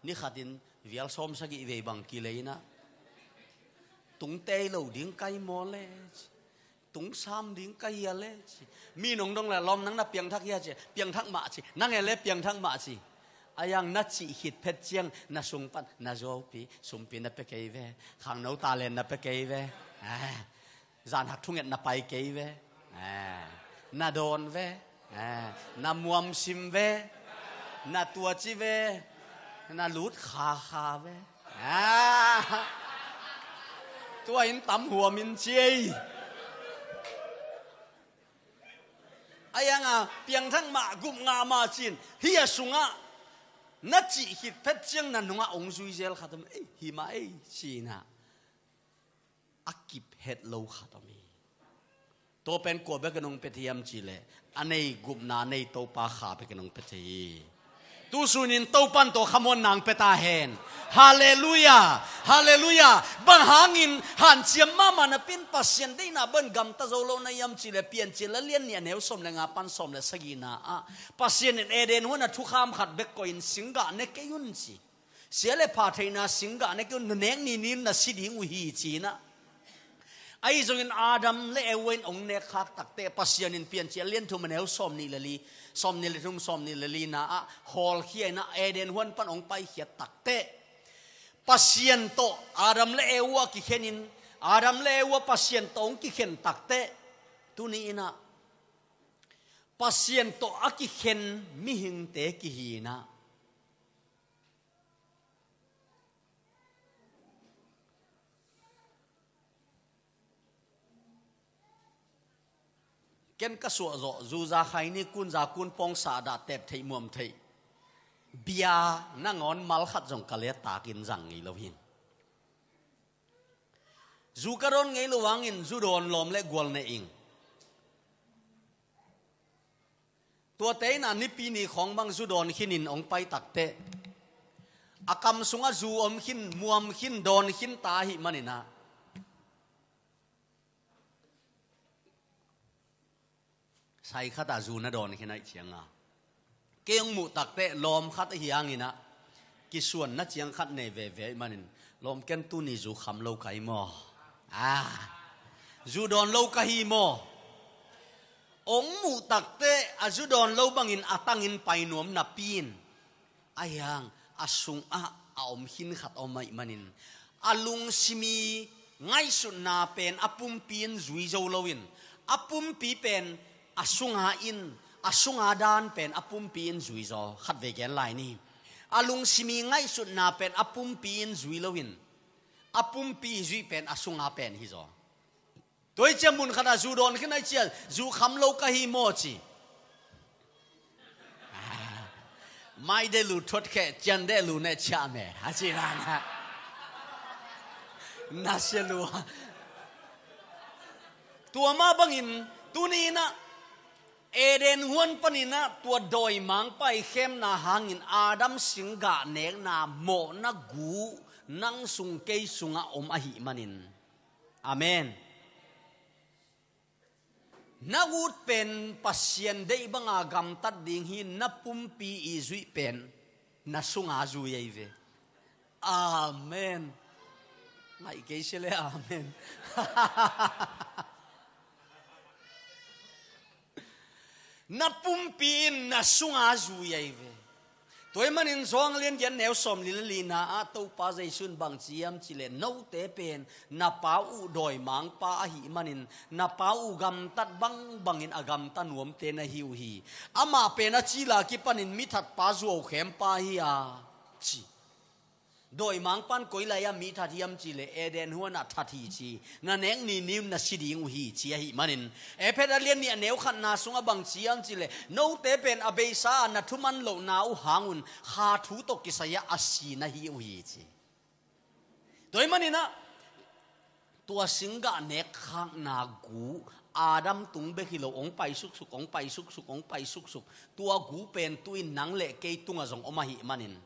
nikhatin vial sawm sagih vei bang kilei inah, tung tei lo ding kai maw le ci. Tung sam ding ka hi a le ci. Mi nong dong le lawm, nang na piangthak hia ci. Piangthak mah ci. Nang e le piangthak mah ci. A yang na cih khit phet ciang na sung pan na zuaupi, sumpi na pia kei ve. Khangno talen na pia kei ve. Eh, zanhak thunget na pai kei ve. Eh, na dawn ve. Eh, na muamsim ve. Na tuaci ve. Na lut khakha ve. Ah. Tua in tam huamin ci ei. A yanga piangthak mah, gup ngah mah cin, hih a sungah na cih khit phet ciang na nungah ong zui zel khat om ei, hi mah ei, cinah a kip het lo khat om hi. Tua pen kua bekin ong pia thei hiam cihleh, a nei gupna a nei Topa Kha bekin ong pia thei hi. Tusunin Topan tua khamuan nang pia ta hen. Halleluiah. Halleluiah. Bang hangin hanciam mahmah napi-in Pasian deihna bangin gamta zo lo na hiam cihleh, Piancil a lian nih a neu sawm le nga pan sawm le sagihna ah Pasian in Eden huan a thukham khat bek koihin, singgah ne kei un ci. Sia le pha theihna singgah ne kei un, na nek ninin na si ding uh hi cinah. Ahi zongin Adam le Eva in ong nekkhak takteh Pasian in Piancil a lian thum a neu sawm nih le li, sawm nih le thum, sawm nih le lina ah hawlkhia inah Eden huan pan ong paikhiat takteh Pasian tawh Adam le Eva kikhenin, Adam le Eva Pasian tawh ong kikhen takteh tuni inah Pasian tawh a kikhen mihingte kihi inah ken ka suahzawh, zuza khaini, kunza kunpawng sahdah, tep theih muam theih bia nangawn mal khat zong ka le takin zang ngei lo hi. Zu ka dawn ngei lo hangin zu dawn lawm le gual ne ing. Tuate inah nipi ni khawng bang zu dawn khinin ong pai takteh a kam sungah zu om khin, muam khin, dawn khin ta ahih maninah sai khatah zu na dawn khin ahih cianga kei ong muh takteh lawm khat ahi hanginah kisuanna ciang khat nei veve ahih manin, lawm, ken tuni zu kham lo ka hi maw? Ah, zu dawn lo ka hi maw? Ong muh takteh a zu dawn lo bangin a tangin pai nuam napi-in, ahi hang a sungah a om khin khat om ahih manin, a lungsimi ngaihsutna pen a pumpi in zui zo loin, a pumpi pen a sunga in, a sunga dan pen a pumpi in zui zaw. Khatvei gen lai ni. A lungsimi ngaihsutna pen a pumpi in zui loin, a pumpi zuih pen a sunga pen hi zaw. Tua hi ciang mun khatah zu dawn khin ahih ciang zu kham lo ka hi maw ci. Mai de lu thot khe, cian de lu ne chia me, a ci lana. Na sia lu. Tua mah bangin tuni inah Eden huan paninah tua dawimangpa i khemna hangin Adam singgah nekna mawhna gu nang sung kei sungah om ahih manin. Amen. Na ut pen Pasian deih banga gamtat ding hi, na pumpi i zuih pen na sunga zui ahi ve. Amen. Ngaih kei si le amen. Na pumpi in na sunga zui ahi ve. Tua ahih manin Johan lian giat neu sawmli le lina ah Topa Jesu in bang ci hiam cih leh, note pen na pa uh dawimangpa ahih manin na pa uh gamtat bangbangin a gamta nuamte na hi uh hi. Amah pen a cil a kipanin mi thatpa zuaukhempa hi a, ci. Dawimangpa in koi lai-ah mi that hiam cih leh Eden huanah that hi ci. Na nek ni ni un na si ding uh hi ci ahih manin, Efesa lian nih a neu khatna sungah bang ci hiam cih leh, note pen a beisa ah na thuman lohna uh hang un kha thu tawh kisai-ah a si na hi uh hi ci. Tua ahih manin ah tua singgah nekkhakna gu, Adam tung bek hi lo, hong pai suksuk, hong pai suksuk, hong pai suksuk. Tua gu pen tu-in nang le kei tungah zong om ahih manin,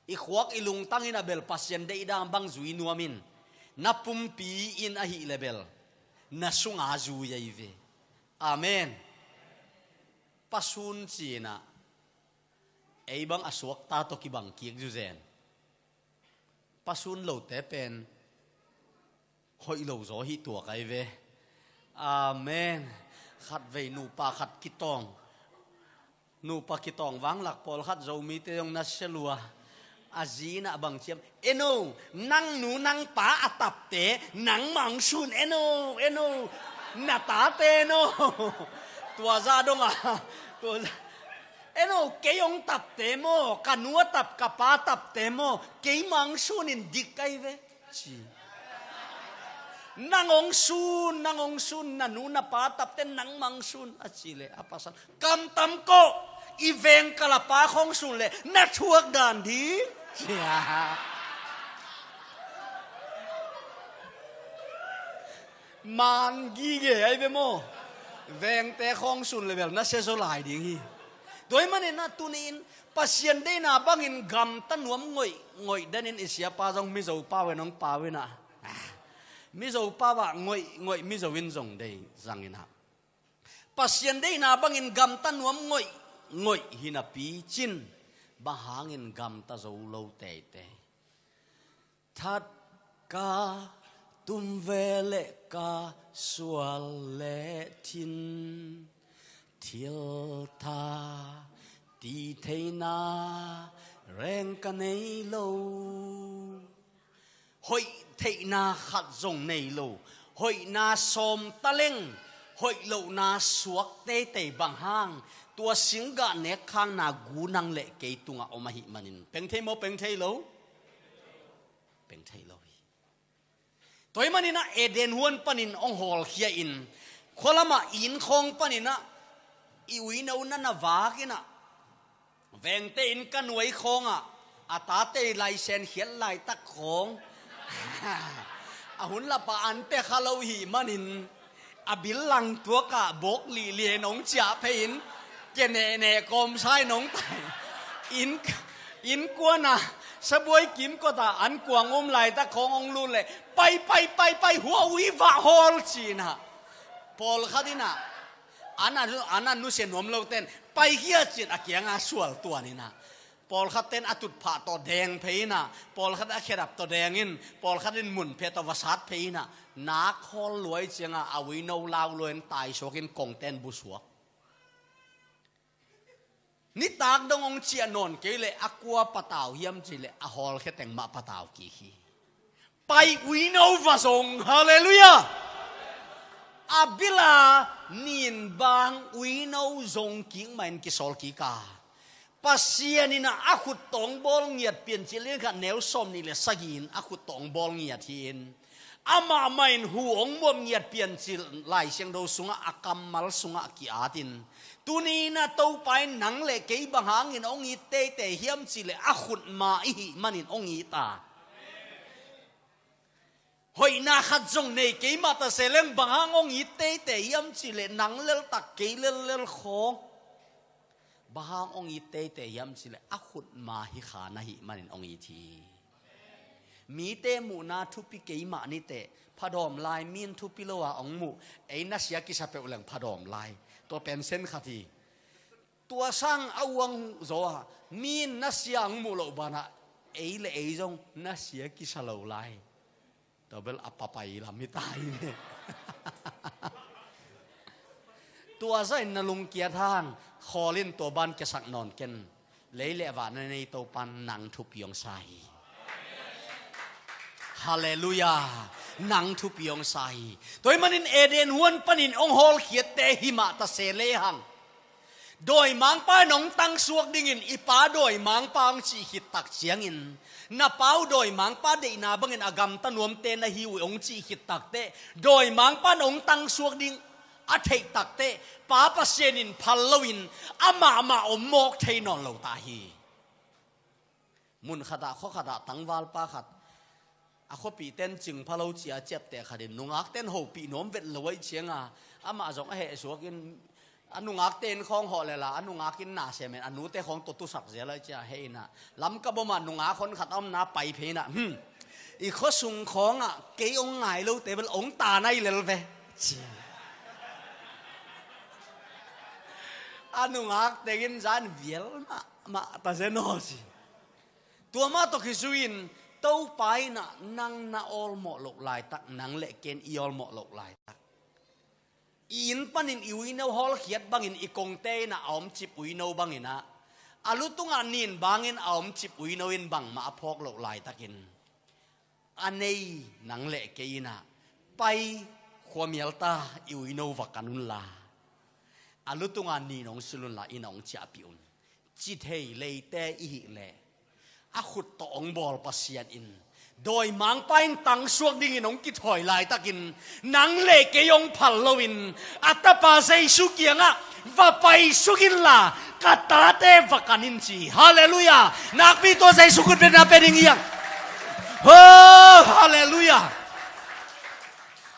i khuak i lungtang in a bel Pasian deihdan bang zui nuam in, na pumpi in ahih leh bel na sunga zui ahi ve. Amen. Pa Sun ci-in ah, ei bang a suakta tawh kibang kik zuzen. Pa Sun lote pen hoih lo zaw hi tuak ahi ve. Amen. Khatvei nupa khat kitawng, nupa kitawng vanglak pawlkhat Zomite zong na sia lua. A zi in ah bang ci hiam, "En o, nang nu nang pa a tapte nangmah hong sun, en o, en o, na tate en o." Tua zah dong a, tua zah, "En o, kei hong tapte maw, ka nu a tap, ka pa a tapte maw, keimah hong sun in dik ahi ve," ci. "Nang hong sun, nang hong sun, na nu na pa a tapte nangmah hong sun," a cih leh a pasal, "Kamtam kawh, i veng kal a pa khawng sun leh na thuak dan ding," ci a. Man gige ahi ve maw. Vengte khawng sun leh bel na sia zaw lai ding hi. Tua ahih manin ah tuni-in Pasian deihna bangin gamta nuam ngoih ngoih den in, i siapa zong Mizo pau in hong pau in ah, ah, Mizo pau ah ngoih ngoih, Mizo in zong dei zang in ah, Pasian deihna bangin gamta nuam ngoih ngoih hi napi cin, bang hangin gamta zo lo teitei? That ka tum veleh ka sual le thin, thil tha ti theihna reng ka nei lo. Hoih theihna khat zong nei lo, hoihna sawm taleng, hoih lohna suak teitei, bang hang? Tua singgah nekkhakna gu nang le kei tungah om ahih manin. Peng thei maw, peng thei lo? Peng thei lo hi. Tua ahih manin ah Eden huan panin hong hawlkhia in, khualamah inn khawng panin ah i uino na na vak in ah, vengte inn ka nuai khawngah a tate laisen khiat laitak khawng, a hun lapah an pia kha lo hih manin, a bil lang tuakah bawk lihlih in hong ciah phei in, kia nehneh kawmsa in hong tai. Inn, innkuan ah sabuai kimkot ah an kuang um laitak khawng hong lut leh, "Pai, pai, pai, pai, hua ui vah hawl," ci-in ah. Pawlkhat in ah, an a, an a nusia nuam lote in, "Paikhia," ci-in a kiangah sual tuan in ah. Pawlkhatte in a tutphah tawh deng phei in ah, pawlkhat a khedap tawh deng in, pawlkhat in munphe tawh va sat phei in ah, nak hawl lua ahih ciangah a uino lau lua in taisuak in kongte in busuak. Nitak dong hong ciah nawn kei leh a kua patau hiam cih leh a hawlkhia teng mah patau kik hi. Pai uino va zong, halleluiah. A bil a nin bang uino zong kik mah in kisawl kik a. Pasian in ah a khut tawh hong bawl ngiat, Piancil lian khat neu sawmnih le sagih in a khut tawh hong bawl ngiat hi in, amah mah in hu hong muap ngiat, Piancil Lai Siangtho sungah a kammal sungah ki-at in, tuni in ah Topa in nang le kei bang hangin hong it teitei hiam cih leh a khut ma i hih manin hong it a. Hoihna khat zong nei kei mah ta se leng, bang hang hong it teitei hiam cih leh nang leltak kei lellel khawng. Bang hang hong it teitei hiam cih leh a khut ma hi kha na hih manin hong it hi. Mite muhna thupi kei mah ni teh, phadawm lai, mi in thupi lo a hong muh, ei na sia kisa peuh leng phadawm lai. Tua pen sen khat hi. Tua sang a uang zaw a, mi in na sia hong muh loh banah ei le ei zong na sia kisa lo lai. Tua bel a papai lam hi ta hi ve. Tua zahin na lungkiat hang, khawl in, tua ban kiasak nawn ken. Lei le van a nei Topa in nang thupi hong sa hi. Halleluiah. Nang thupi hong sa hi. Tua ahih manin Eden huan panin hong hawlkhiatte hi mah ta se lehang, dawimangpa in hong tangsuak dingin i pa dawimangpa hong cih khit tak ciangin, na pa uh dawimangpa deihna bangin a gamta nuamte na hi uh hong cih khit takteh, dawimangpa in hong tangsuak ding a theih takteh, Pa Pasian in phal loin amah mah om mawk thei nawn lo ta hi. Mun khatah, khua khatah tangvalpa khat, a khuapihte in cing pha lo ci-a ciapteh khat in, nungakte in hopih nuam vet lo ahih cianga, amah zong a hehsuak in, a nungakte in khawng hawh lel a, a nungak in na sem in, a nute khawng tua tusak zel ahih ciang heh in ah, Lamka bawmah nungak hon khat a omna pai phei in ah, "Hmm, i khuasung khawngah kei hong ngai lote bel hong ta nai lel ve," ci. A nungak teng in zan vial mahmah ta zen aw ci. Tua mah tawh kizui-in Topa in ah nang na awlmawh loh laitak, nang le ken i awlmawh loh laitak, i inn panin i uino hawlkhiat bangin, i kongte in ah a omcip uino bangin ah, a lu tungah nin bangin a omcip uino in bangmah a phawk loh laitakin, a nei nang le kei in ah, "Pai, khuamial ta, i uino va kan unla, a lu tungah nin hong sil unla, inn ah hong ciahpih un," ci thei leite i hih leh, a khut tawh hong bawl Pasian in, dawimangpa in tangsuak dingin hong kithawi laitakin, nang le kei hong phal loin, a tapa Jesu kiangah, "Va paisuk inla, ka tate va kan in," ci. Halleluiah. Nakpi tua Jesu khut bengna pe ding hiang. Oh, halleluiah.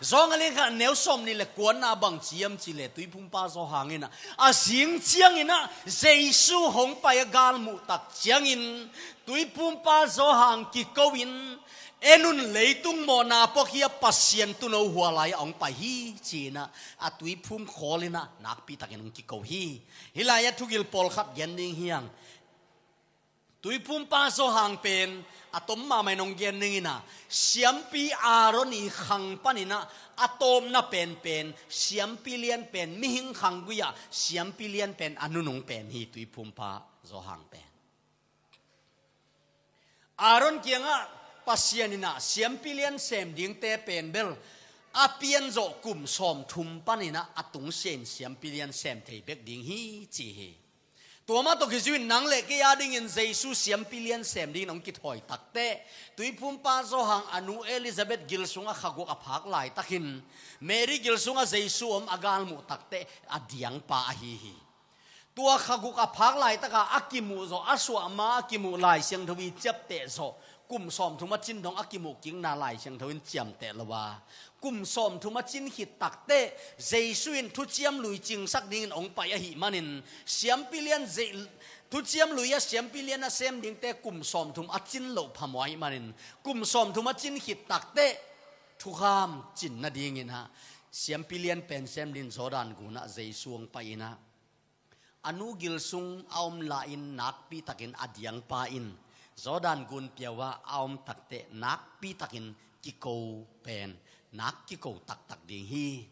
Zawng a lian khat, neu sawmnih le kuana bang ci hiam cih leh, Tuiphumpa Johan in ah, a zing ciangin ah Jesu hong pai a galmuh tak ciangin, Tuiphumpa Johan kiko in, "En un, leitung mawhna puakhia Pasian tuuno hua lai-ah hong pai hi," ci-in ah, a tuiphum khawl in ah nakpi takin hong kiko hi. Hih lai-ah thugil pawlkhat gen ding hiang. Tuiphumpa Johan pen a tom mahmah in hong gen ning in ah, siampi Aaron i khang panin ah a tawpna penpen, siampi lian pen, mihing khanggui-ah siampi lian pen a nunung pen hi, Tuiphumpa Johan pen. Aaron kiangah Pasian in ah siampi lian sem dingte pen bel a pianzawh kum sawmthum panin ah a tungsia in siampi lian sem thei bek ding hi, ci hi. Tua mah tawh kizui-in nang le kei a dingin Jesu siampi lian sem dingin hong kithawi takteh, Tuiphumpa Johan a nu Elizabeth gil sungah kha guk a phak laitakin, Mary gil sungah Jesu om a galmuh takteh a diangpa ahi hi. Tua kha guk a phak laitaka a kimuh zawh, a suahma a kimuh Lai Siangtho i ciapteh zawh, kum sawmthum a cin dong a kimuh kikna Lai Siangtho in ciamteh lo a, kum sawmthum a cin khit takteh Jesu in Thuciam Lui cingsak dingin hong pai ahih manin, siampi lian Je-, Thuciam Lui-ah siampi lian a sem dingte kum sawmthum a cin loh phamawh ahih manin, kum sawmthum a cin khit takteh thukham cin nadingin ah siampi lian pen sem dingin Jordan gunah Jesu hong pai in ah, a nu gil sung a om lai-in nakpi takin a diangpa in Jordan gun piau-ah a om takteh nakpi takin kiko pen nak kiko taktak ding hi.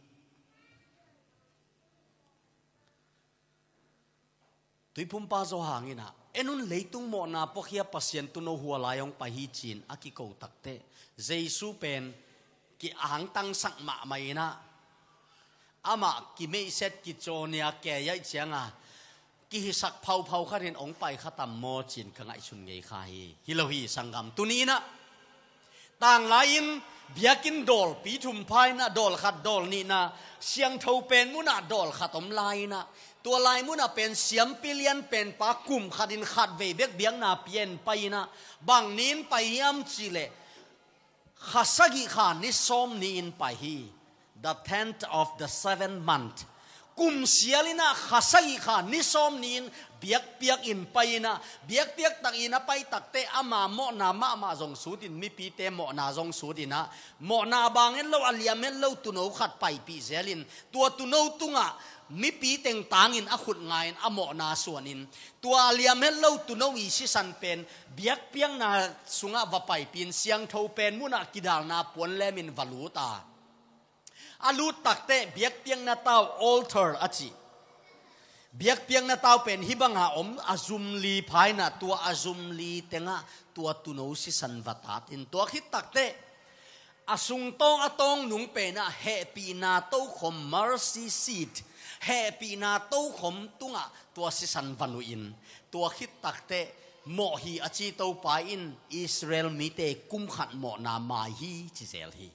Tuiphumpa Johan in ah, "En un, leitung mawhna puakhia Pasian tuuno hua lai hong pai hi," ci-in a kiko takteh, Jesu pen ki-angtangsak mahmah in ah, amah kimeihset kicaw nia kei ahih cianga kihisak phauphau khat in hong pai kha tam maw ci-in ka ngaihsun ngei kha hi. Hi lo hi sanggam, tuni in ah tanglai-in biakinn dawlpi thum pha in ah dawl khat, dawl nihna, siangtho pen munah dawl khat om lai in ah, tua lai munah pen siampi lian penpa kum khatin khatvei bek biakna pia-in pai in ah, bang ni-in pai hiam cih leh, kha sagih kha ni sawm ni-in pai hi. The tenth of the seventh month. Kum sial in ah, kha sagih kha ni sawm ni-in biakpiak in pai in ah, biakpiak tak in a pai takteh ama mawhna mahmah zong sut in, mipite mawhna zong sut in ah, mawhna bang het lo, a liam het lo tuuno khat paipih zel in, tua tuuno tungah mipi teng tang in a khut nga in a mawhna suan in, tua a liam het lo tuuno i sisan pen biakpiakna sungah va paipih in, siangtho pen munah kidalna puan lem in va lut a, a lut takteh biakpiakna tau, altar a ci, biakpiakna tau pen hih banga om a zum li pha in ah, tua a zum li tengah tua tuuno sisan va tat in, tua khit takteh a sungtawng a tawng nung pen ah hehpihna tokhom, mercy seat, hehpihna tokhom tungah tua sisan va nuih in, tua khit takteh mawh hi a ci Topa in Israel mite kum khat mawhna mai hi ci zel hi.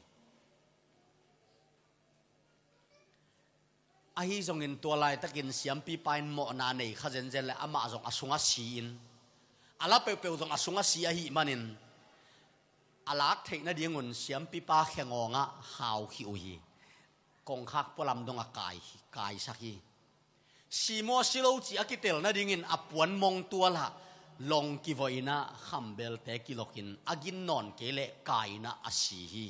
Ahi zongin tua laitakin siampipa in mawhna nei kha zenzen le amah zong a sungah si in, a la peuhpeuh zong a sungah si ahih manin, a lak theih nadingun siampipa khengawngah khau khih uh hi. Kongkhak pualam dongah kai, kaisak hi. Si maw si lo cih a kitel nadingin a puan mong tualah long kivawh in ah, khambelte kilokin a gin nawn kei leh kai in ah a si hi.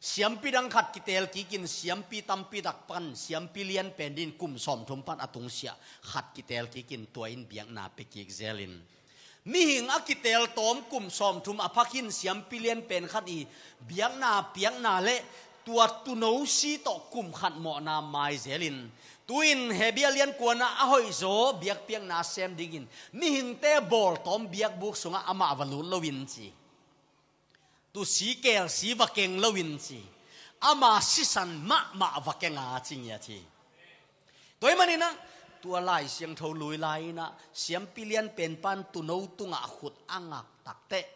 Siampi dang khat kitel kikin, siampi tampi tak pan siampi lian pen din kum sawmthum pan a tungsiah khat kitel kikin, tua in biakna pia kik zel in, mihing a kitel tawm kum sawmthum a pha khin siampi lian pen khat i biakna piakna le tua tuuno si tawh kum khat mawhna mai zel in, tu-in Hebru lian kuana a hoihzaw biakpiakna sem dingin mihingte bawltawm biakbuk sungah amah va lut lo in ci. Tuusi kelsi va keng lo in ci. Ama sisan mahmah va keng a ci ngiat hi. Tua ahih manin ah, tua Lai Siangtho lui lai in ah, siampi lian pen pan tuuno tungah khut a ngak takteh,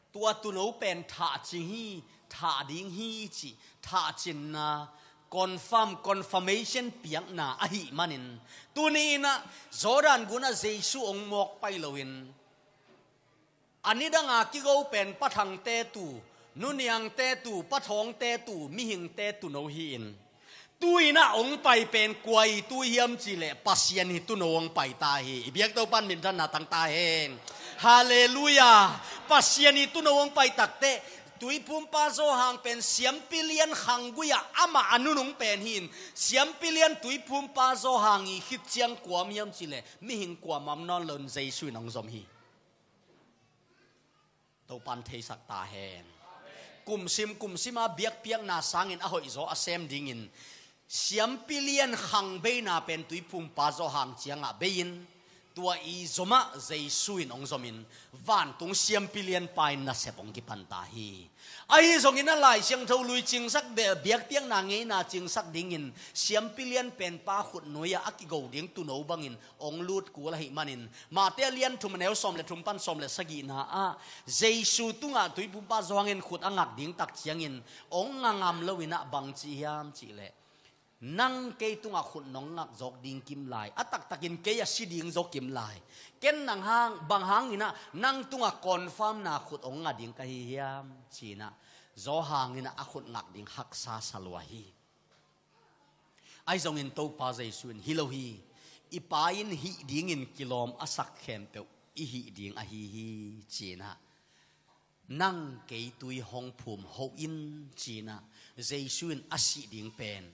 tua tuuno pen thahcing hi, thah ding hi cih thahcinna, confirm, confirmation piakna ahih manin, tuni in ah Jordan gun ah Jesu hong mawk pai loin, a nidanga kigo pen pathangte tuu, nuniangte tuu, pathawngte tuu, mihingte tuuno hi-in, tu-in ah hong pai pen kua i tu hiam cih leh Pasian i tuuno hong pai ta hi. I biak Topa in minthanna tang ta hen. Halleluiah. Pasian i tuuno hong pai takteh, Tuiphumpa Johan pen siampi lian khanggui-ah amah a nunung pen hi-in, siampi lian Tuiphumpa Johan i khit ciang kua om hiam cih leh mihing kuamah om nawn loin Jesu in hong zom hi. Topa in theisak ta hen. Kumsim kumsima biakpiakna sangin a hoihzaw a sem dingin siampi lian khangbeina pen Tuiphumpa Johan ciangah bei-in, tua i zomah Jesu in hong zomin, vantung siampi lianpa in nasep hong kipan ta hi. Ahi zongin a Lai Siangtho lui cingsak be-, biakpiakna ngeina cingsak dingin siampi lian penpa khut nuai-ah a kigo ding tuuno bangin hong lut kul ahih manin, Mate a lian thum a neu sawm le thum pan sawm le sagihna ah, Jesu tungah Tuiphumpa Johan in khut a ngak ding tak ciangin hong nga ngam loin ah bang ci hiam cih leh, nang kei tungah khut nong ngak zawk ding kim lai, a taktakin kei a si ding zaw kim lai. Ken nang hang, bang hangin ah nang tungah confirm-na khut hong nga ding ka hi hiam ci-in ah Johan in ah a khut ngak ding haksa sa lua hi. Ahi zongin Topa Jesu in, "Hi lo hi, i Pa in hih dingin kilawm a sak khempeuh i hih ding ahi hi," ci-in ah, "Nang kei tui hong phum hoh in," ci-in ah Jesu in a sih ding pen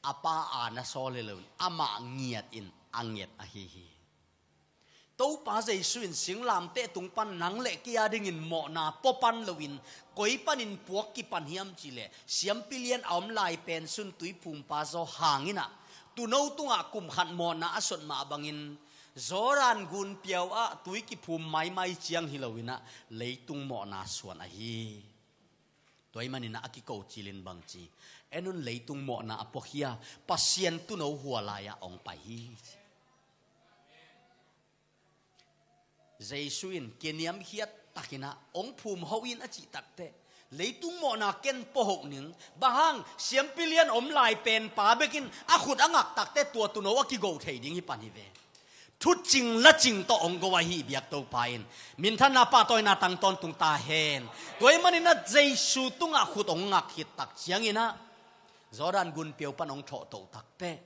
a Pa aana sawl hi loin amah ngiatin a nget ahi hi. Topa Jesu in singlamteh tung pan nang le kei a dingin mawhna pua pan loin koi panin puak kipan hiam cih leh, siampi lian a om lai pen sung Tuiphumpa Johan in ah tuuno tungah kum khat mawhna a sut mah bangin, Jordan gun piau ah tui kiphum maimai ciang hi loin ah leitung mawhna suan ahi. Tua ahih manin ah a kiko cilin bang ci, "En un, leitung mawhna a pua khia, Pasian tuuno hua lai-ah hong pai hi," ci. Jesu in kiniamkhiat takin ah hong phum hoh in a cih takteh, leitung mawhna ken pua hoh ning, bang hang, siampi lian om lai penpa bekin a khut a ngak takteh tua tuuno a kigo thei ding hi pan hi ve. Thucing lacing tawh hong go ahi, biak Topa in minthanna pahtawina tang tawntung ta hen. Tua ahih manin ah Jesu tungah khut hong ngak khit tak ciangin ah Jordan gun piau pan hong thawhtoh takteh,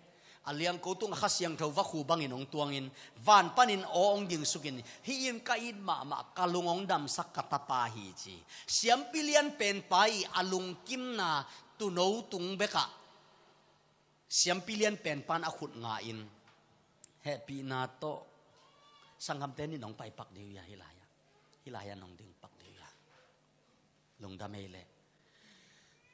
A liangko tungah Kha Siangtho vakhu bangin hong tuangin, van panin aw hong gingsukin, hih in ka it mahmah, ka lung hong damsak ka tapa hi ci. Siampi lian penpa i a lungkimna tuuno tung bekah siampi lian penpan a khut nga in, hehpihna tawh sanggamte nih nong pai pak dih uh ia, hih lai-ah, hih lai-ah nong ding pak dih uh ia. Lungdam ei leh.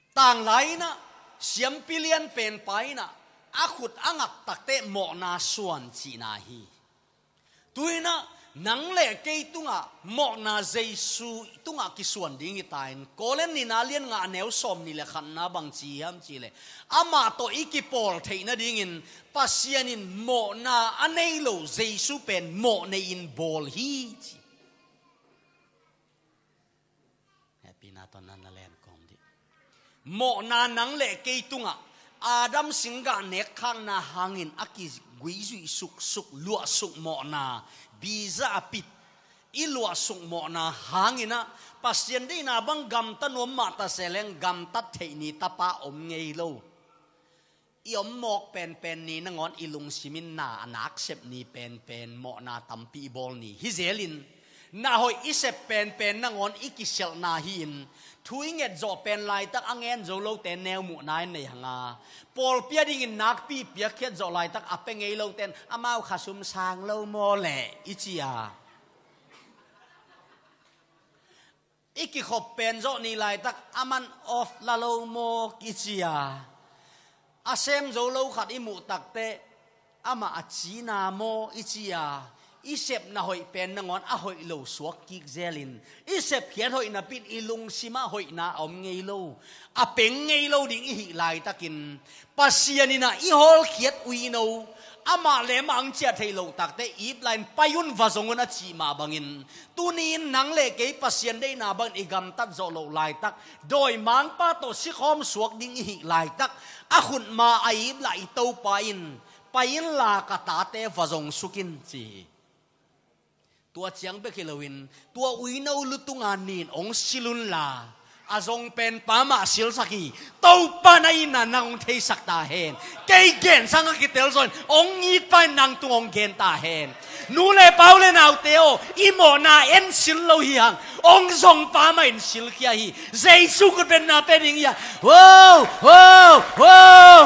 Tanglai inah, siampi lian penpa inah, a khut a ngak takteh mawhna suan cihna hi. Tu inah, nang le kei tungah mawhna Jesu tungah kisuan ding hi ta in, Korin nihna lian nga a neu sawm nih le khatna bang ci hiam cih leh, amah tawh i kipawl theih nadingin Pasian in mawhna a nei lo Jesu pen mawh nei-in bawl hi ci. Hehpihna tawh na na len kawm dih. Mawhna nang le kei tungah Adam singgah nekkhakna hangin a kiguizuih suksuk, luahsuk mawhna, biza a pit i luahsuk mawhna hangin ah, Pasian deihna bang gamta nuam mah ta se leng gamtat theih ni tapa om ngei lo. I om mawk penpen ni nangawn i lungsim in na a naksep ni penpen mawhna tampi i bawl ni hi zelin, na hoih i sep penpen nangawn i kisialhna hi-in, thu i nget zawh pen laitak a ngen zo lote neu muhna in nei hang a, pawlpi a dingin nakpi piakkhiat zawh laitak a pia ngei lote in, amau khasum sang lo maw leh i ci a, i kikhop pen zawh ni laitak a man off la lo maw i ci a, a sem zo lo khat i muh takteh amah a cina maw i ci a, i sepna hoih pen nangawn a hoih lo suak kik zelin, i sepkhiat hoih napi-in i lungsim ah hoihna a om ngei lo, a peng ngei lo ding i hih laitakin, Pasian in ah i hawlkhiat uino, amah le amah hong ciah theih loh takteh ip lai-in pai un, va zong un a cih mah bangin, tuni-in nang le kei Pasian deihna bangin i gamtat zawh loh laitak, dawimangpa tawh sikhawm suak ding i hih laitak, a khutma a ip lah i Topa in, pai inla ka tate va zong suk in ci hi. Tua ciang bek hi loin, tua uino lutunga nin hong sil unla, a zong penpa mah silsak hi. Topa na itna nang hong theisak ta hen. Kei gen sang a kitel zaw in, hong itpa in nang tung hong gen ta hen. Nu le pa, u le naute aw, i mawhna en sil lo hi hang, hong zongpa mah in silkhia hi. Jesu khutbetna pia ding hi hang. Wow, wow, wow.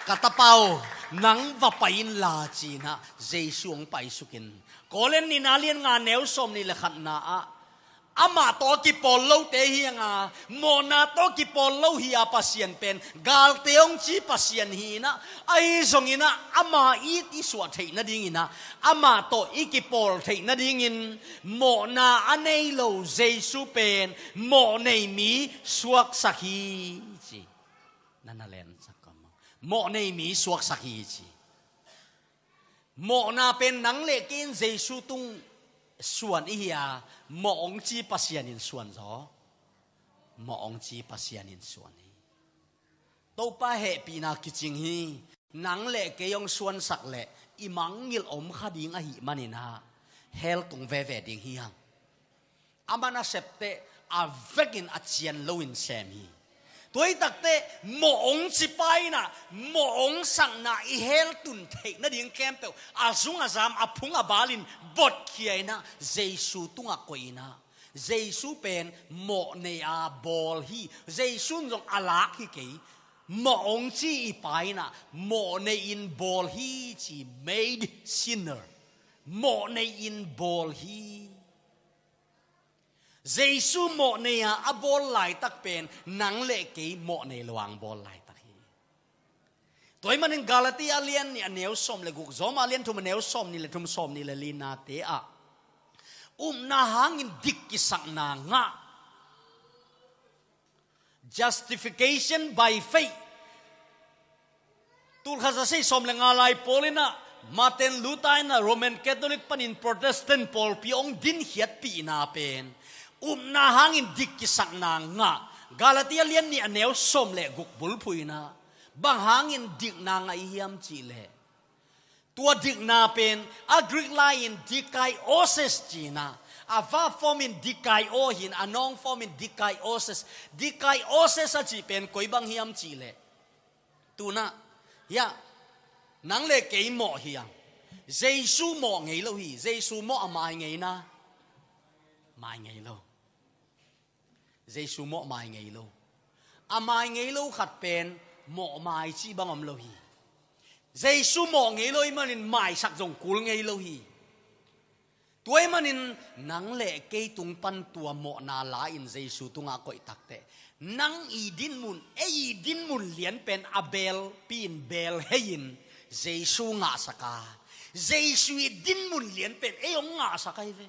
Ka tapa aw, nang va pai inla ci-in ah Jesu hong paisukin, Korin nihna lian nga neu sawm nih le khatna ah, amah tawh a kipawl lote hi hang a, mawhna tawh kipawl lo hi a Pasian pen, galte hong ci Pasian hi-in ah, ahi zongin ah ama it i suah theih nadingin ah, amah tawh i kipawl theih nadingin, mawhna a nei lo Jesu pen mawh nei mi suaksak hi ci. Na na lensak ka maw? Mawh nei mi suaksak hi ci. Mawhna pen nang le kei in Jesu tung suan i hi a, mawh hong ci Pasian in suan zaw. Mawh hong ci Pasian in suan hi. Topa hehpihna kicing hi. Nang le kei hong suansak leh i mangngilh om kha ding ahih manin ah, hell tung veve ding hi hang. Aman a septeh a vekin a cian loin sem hi. Tua hi takteh mawh hong cipa in ah, mawh hong sakna i hell tun theih nading khempeuh a zung a zam, a phung a balin botkhia in ah, Jesu tungah koih in ah, Jesu pen mawh nei a bawl hi. Jesu in zong a lak hi kei. Mawh hong ci i Pa in ah, mawh nei-in bawl hi ci, made sinner. Mawh nei-in bawl hi. Jesu mawh nei a a bawl laitak pen nang le kei mawh nei lo-in bawl laitak hi. Tua ahih manin Galatia a lian nih a neu sawm le guk, Roma a lian thum a neu sawm nih le thum, sawm nih le linate ah, upna hangin dik kisakna ngah. Justification by faith. Tulkhat za sagih sawm le nga lai pawl in ah, Martin Luther in ah Roman Catholic panin Protestant pawlpi hong dinkhiatpihna pen, upna hangin dik kisakna ngah. Galatia lian nih a neu sawm le guk bulphuh in ah, bang hangin dikna ngah i hiam cih leh, tua dikna pen a Greek lai-in dikaiosis ci-in ah, a verb form in dikaio hi-in, a noun form in dikaiosis. Dikaiosis a cih pen koi bang hiam cih leh, Tuna, ya, nang le kei mawh hi ang. Jesu mawh ngei lo hi. Jesu mawh a mai ngei na. Mai ngei lo. Jesu mawh mai ngei lo. A mai ngei lo khat pen mawh mai cih bang om lo hi. Jesu mawh ngei lo ahih manin maisak zong kul ngei lo hi. Tua ahih manin nang le kei tung pan tua mawhna la-in Jesu tungah koih takteh, nang i dinmun, ei i dinmun lian pen a belpi-in belhei-in Jesu ngahsak a, Jesu i dinmun lian pen ei hong ngahsak ahi ve.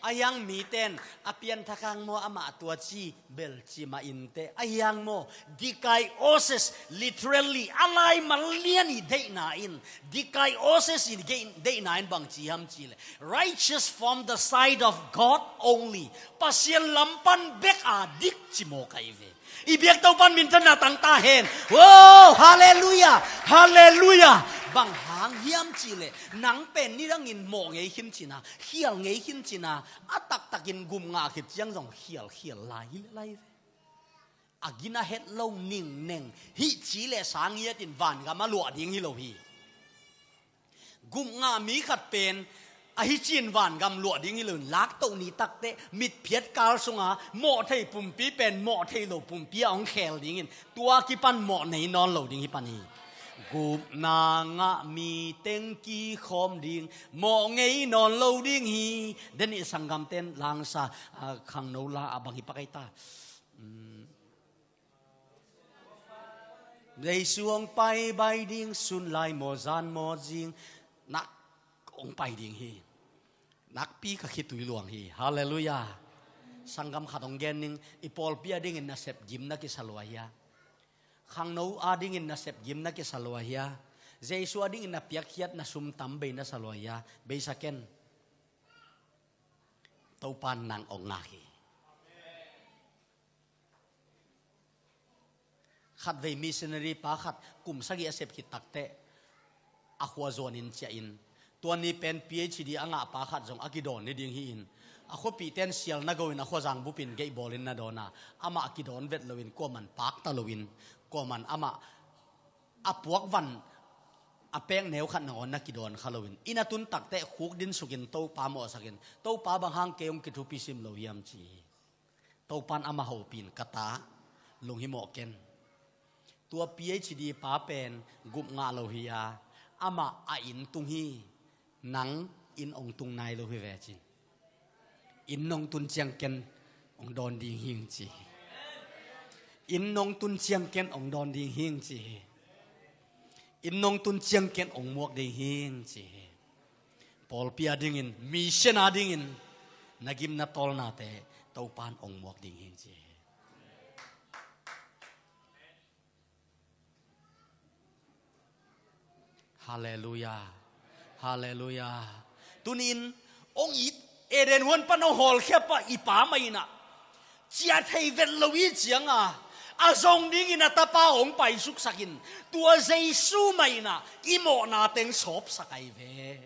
Ahi hang mite in a pianthak hang maw, amah tua ci bel ci mah inteh. Ahi hang maw, dikaiosis, literally, a laimal lian i deihna in, dikaiosis i deih-, deihna in bang ci hiam cih leh, righteous from the sight of God only. Pasian lam pan bek a dik ci mawk ahi ve. I biak Topa'n minthanna tang ta hen. Wow, halleluiah, halleluiah. Bang hang hiam cih leh, nang pen nidangin mawh ngei khin cin a, khial ngei khin cin a, a taktakin gum ngah khit ciang zong khialkhial lai hi lai ve. A gina het lo ningneng, hih ci le sang ngiatin vangam a luah ding hi lo hi. Gum ngah mi khat pen ahi cin vangam luah ding hi loin, laktoh ni takteh mitphiat kal sunga mawh thei pumpi pen mawh thei lo pumpi ah hong khel dingin, tua kipan mawh nei nawn lo ding hi pan hi. Gupna ngah mi teng kikhawm ding, mawh ngei nawn lo ding hi. Denih sanggamten langsa, ah, khangno la a bang hi pakai ta. Jesu hong paibai ding, sun lai maw zan maw zing, nak hong pai ding hi. Nakpi ka khitui luang hi. Halleluiah. Sanggam khat hong gen ning, i pawlpi a dingin nasep gim na kisa lua hia? Khangno a dingin nasep gim na kisa lua hia? Jesu a dingin na piakkhiat na sum tam bei na sa lua hia? Beisa ken. Topa'n nang hong ngak hi. Khatvei missionary pa khat kum sagih a sep khit takteh a khua zuanin ciahin, tua ni pen P H D a ngah pa khat zong a kidawn ni ding hi-in, a khuapihten sial na go-in a khuazang bupin geih bawlin na dawn a, amah a kidawn vet loin kuaman pakta loin, kuaman amah a puakvan a pek neu khat nangawn na kidawn kha loin, inn a tun takteh khuk dinsukin Topa mawhsakin, Topa, bang hang kei hong kithupi sim lo hiam ci hi. Topa'n amah hopih in, ka ta, lunghimawh ken. Tua P H D pa pen gup ngah lo hi a, amah a inn tung hi, nang inn hong tung nai lo hi ve cin. Inn nong tun ciang ken hong dawn ding hing ci hi. Inn nong tun ciang ken hong dawn ding hing ci hi. Inn nong tun ciang ken hong muak ding hing ci hi. Pawlpi a dingin, mission a dingin, na gim na tawlnate Topa'n hong muak ding hing ci hi. Halleluiah. Halleluiah. Tuni-in hong it, Eden huan pan hong hawlkhia pah i Pa mah in ah, ciah thei vet lo i cianga a zong dingin a Tapa hong paisuksakin, tua Jesu mah in ah i mawhna teng sawpsak ahi ve.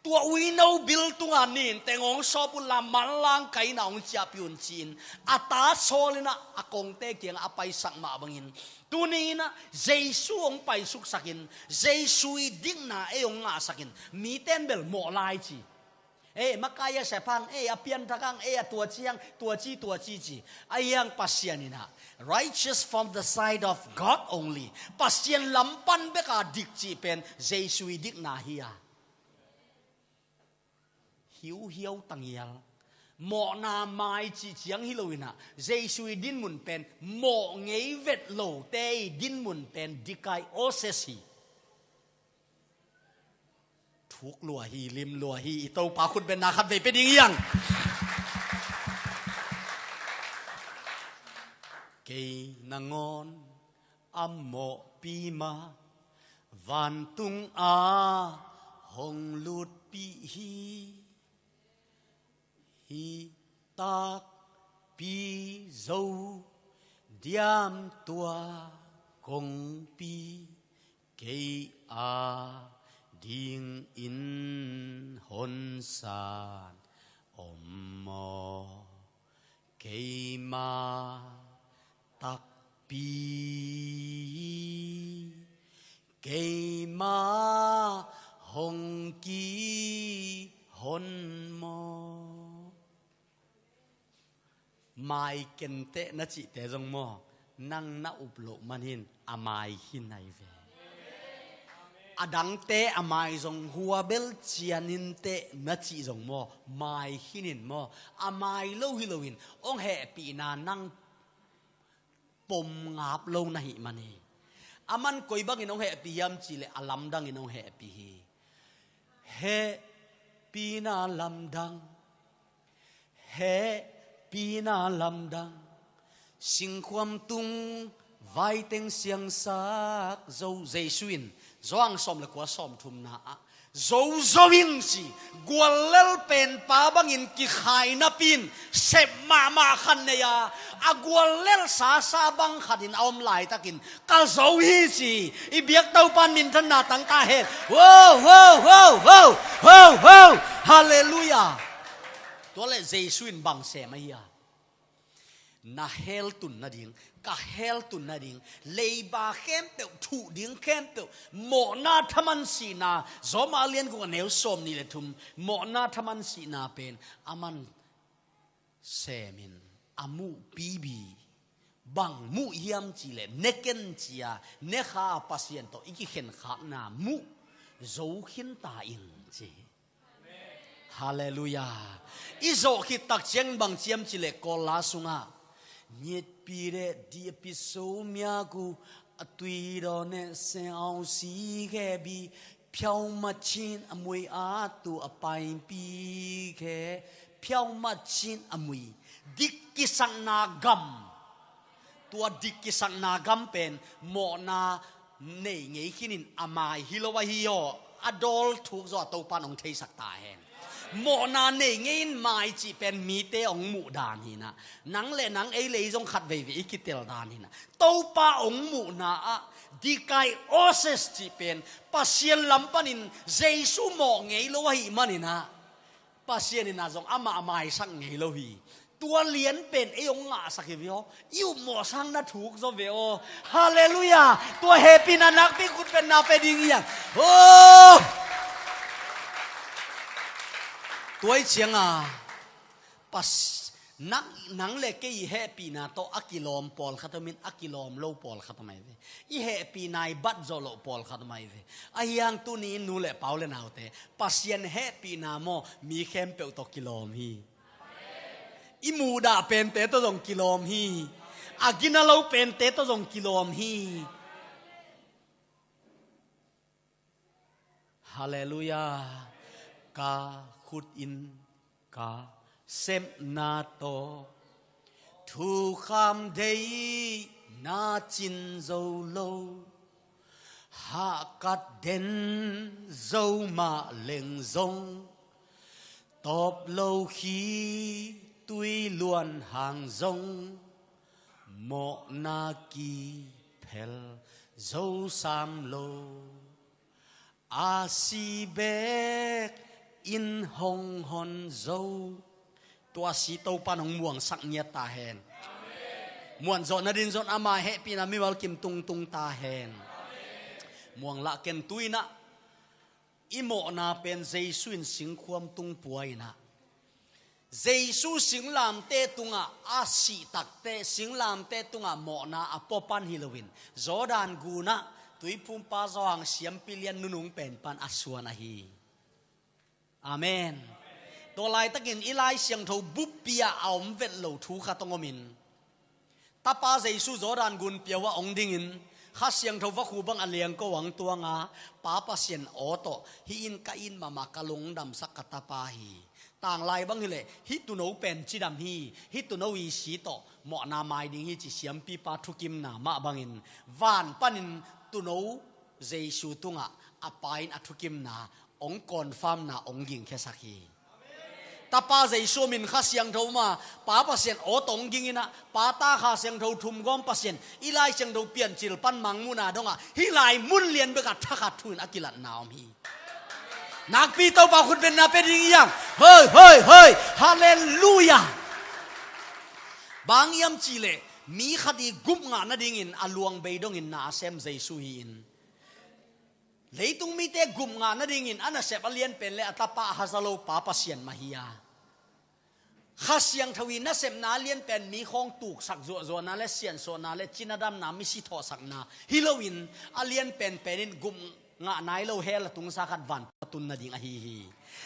Tua uino bil tunga nin teng hong sawp unla, manlang kaina hong ciahpih un ci-in a ta sawlin ah a kongte kiangah a paisak mah bangin, tuni-in ah Jesu hong paisuksakin, Jesu i dikna ei hong ngahsakin, mite in bel mawh lai ci. Ei, makai a sep hang, ei, a pianthak hang, ei, a tua ci hang, tua ci, tua ci ci. Ahi hang Pasian in ah, righteous from the sight of God only. Pasian lam pan bek a dik cih pen Jesu i dikna hi a. Hiuhiau tangial. Mawhna mai cih ciang hi loin ah, Jesu i dinmun pen mawh ngei vet lote i dinmun pen dikaiosis hi. Thuk lua hi, lim lua hi, i Topa khutbetna khatvei pia ding hi hang. Kei nangawn a mawhpi mah vantung a hong lutpih hi. Hih takpi zo diam tua kongpi kei a dingin honsan om maw? Keima takpi Keima hong kihon maw? Mai kenteh na cihte zong maw, nang na up loh manin a mai hi nai ve. A dangte a mai zong hua bel cian inteh na cih zong maw, mai hi nin maw, a mai lo hi loin hong hehpihna nang pom ngap lo na hih man hi. A man koi bangin hong hehpih hiam cihleh a lamdangin hong hehpih hi. Hehpihna lamdang, hehpihna lamdang, singkhuam tung vaiteng siangsak zo. Jesu in Johan sawm le kua sawm thumna ah, "Zo zo ing," ci. Guallel pen pa bangin kikhai napi-in sep mahmah khat nei a, a guallel sasa bang khatin a om laitakin, "Ka zo hi," ci. I biak Topa'n minthanna tang ta hen. Ho, ho, ho, ho, ho, ho. Halleluiah. Tua leh Jesu in bang sem ahi a? Na hell tun nading, ka hell tun nading, leiba khempeuh, thuh ding khempeuh, mawhna thaman sihna, Roma lian guk a neu sawm nih le thum, mawhna thaman sihna pen a man semin a muh pipi. Bang muh hiam cihleh, ne ken ci-a, ne kha Pasian tawh i kikhenkhakna muh zo khin ta ing ci. Halleluiah. I zawh khit tak ciang bang ci hiam cihleh, Kawl la sungah, "Nyiatpi deh di a pi so mya gu a tui daw ne se au si khe bi, phiau ma chin a mui a tu a pai pi khe, phiau ma chin a mui." Dik kisakna gam. Tua dik kisakna gam pen mawhna nei ngei khinin a mai hi lo ahi aw. A dawl thuk zaw a Topa'n hong theisak ta hen. Mawhna nei ngei in mai cih pen mite hong muh dan hi na. Nang le nang, ei le ei zong khat veivei i kitel dan hi na. Topa hong muhna ah dikaiosis cih pen Pasian lam panin Jesu mawh ngei lo ahih manin ah, Pasian in ah zong amah maisak ngei lo hi. Tua lian pen ei hong ngahsak hi ve aw. I upmawh sang na thuk zaw ve aw. Halleluiah. Tua hehpihna nakpi khutbetna pia ding hi hang. Oh! Tua i cianga pas, nang, nang le kei i hehpihna tawh a kilawm pawlkhat om in, a kilawm lo pawlkhat om ahi ve. I hehpihna i bat zawh loh pawlkhat om ahi ve. Ahi hang tuni in nu le pa, u le naute, Pasian hehpihna maw, mi khempeuh tawh kilawm hi. I muhdah pente tawh zong kilawm hi. A gina lo pente tawh zong kilawm hi. Halleluiah. Ka khut in ka sepna tawh thukham deihna cin zo lo, hahkat den zo mah leng zong, tawp lo khitui luan hang zong, mawhna kiphel zo sam lo. A si bek in hong hon zo. Tua si Topa'n hong muangsak ngiat ta hen. Muan zawh nading zong ama hehpihna mimal kim tungtung ta hen. Muang lah ken, tu in ah i mawhna pen Jesu in singkhuam tung pua in ah, Jesu singlamteh tungah a sih takteh, singlamteh tungah mawhna a pua pan hi loin, Jordan gunah Tuiphumpa Johan siampi lian nunung pen pan a suan ahi. Amen. Tua laitakin i Lai Siangtho buppi-ah a om vet lo thu khat hong omin, Tapa Jesu Jordan gun piau ah hong dingin, Kha Siangtho vakhu bang a liangko hong tuanga, Pa Pasian aw tawh, "Hih in ka it mahmah, ka lungdamsak ka Tapa hi." Tanglai bang hileh, "Hih tuuno pen cidam hi, hih tuuno i si tawh mawhna mai ding hi," ci siampipa thukimna mah bangin, van panin tuuno Jesu tungah a Pa in a thukimna hong confirm-na hong gingkhiasak hi. Tapa Jesu min, Kha Siangtho ma, Pa Pasian aw tawh hong ging in ah, Pa, Ta, Kha Siangtho thumgawm Pasian, i Lai Siangtho Piancil pan Mangmuhna dongah hih lai mun lian bekah thakhat thu-in a kilatna om hi. Nakpi Topa khutbetna pia ding hi hang. Hoi, hoi, hoi. Halleluiah. Bang hiam cihleh, mi khat i gup ngah nadingin a luang bei dongin na a sem Jesu hi-in, Leitung mite gup ngah nadingin a nasep a lianpen le a tapa a haza lo pa Pasian mah hi a, Kha Siangtho i nasepna a lianpen mi khawng tuksak zuahzuahna le siansuahna le cina damna, misi thawhsakna hi loin, a lianpen penin gup ngah nai lo hell a tungsa khat van a tun nading ahi hi.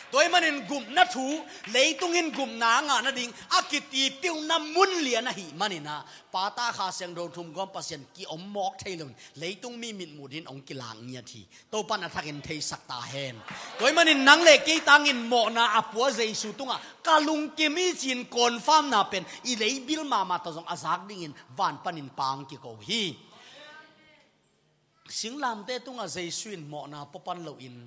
Tua ahih manin gupna thu, leitung in gupna a ngah nading a kitipiuhna mun lian ahih manin ah, Pa, Ta, Kha Siangtho thum gawm Pasian ki-om mawk thei loin leitung mi mitmuh dingin hong kilak ngiat hi. Topa'n a thakin theisak ta hen. Tua ahih manin nang le kei tangin mawhna a pua Jesu tungah ka lungkim hi ci-in confirm-na pen i leibil mahmah tawh zong a zak dingin van panin Pa hong kiko hi. Singlamteh tungah Jesu in mawhna pua pan loin,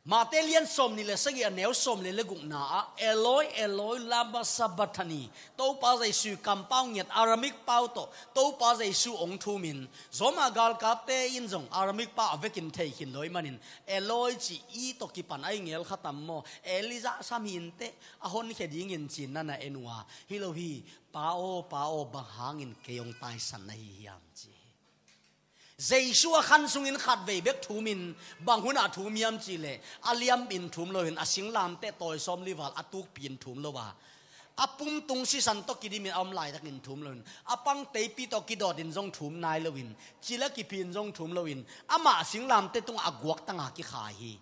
Mate lian sawmnih le sagih a neu sawmli le gukna ah, "Eloi, Eloi, lama sabachthani?" Topa Jesu, kampau ngiat Aramaic pau tawh Topa Jesu hong thumin, Roma galkapte in zong Aramaic pau a vekin thei khin lo ahih manin, "Eloi," ci, i tawh kipan a i ngel kha tam maw? Elijah sam hi inteh, a honkhia dingin ci-in na na en uh a, hi lo hi, "Pa aw, Pa aw, bang hangin kei hong taisan na hi hiam?" ci hi. Jesu a khan sungin khatvei bek thumin, bang hunah thum hiam cih leh, a liamin thum loin, a singlamteh tawi sawmli val a tukpi-in thum lo a, a pumtung sisan tawh kidimin a om laitakin thum loin, a pang teipi tawh kidawtin zong thum nai loin, cil a kiphin zong thum loin, amah singlamteh tungah a guaktanga kikhai hi.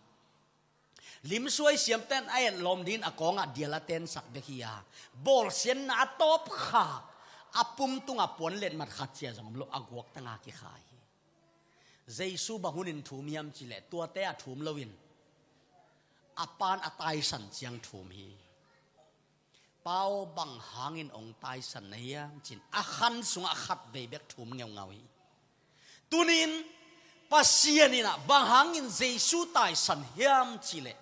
Limsuai siamte'n a etlawm dingin a kawngah dial a tensak bek hi a, bawlsiatna a tawpkhak, a pum tungah puan letmat khat cia zong om lo, a guaktanga kikhai hi. Jesu bang hunin thum hiam cih leh, tuate ah thum loin, a Pa'n a taisan ciang thum hi. "Pa aw, bang hangin hong taisan na hiam?" ci-in a khan sungah khatvei bek thum ngeungau hi. Tuni-in Pasian in ah bang hangin Jesu taisan hiam cih leh,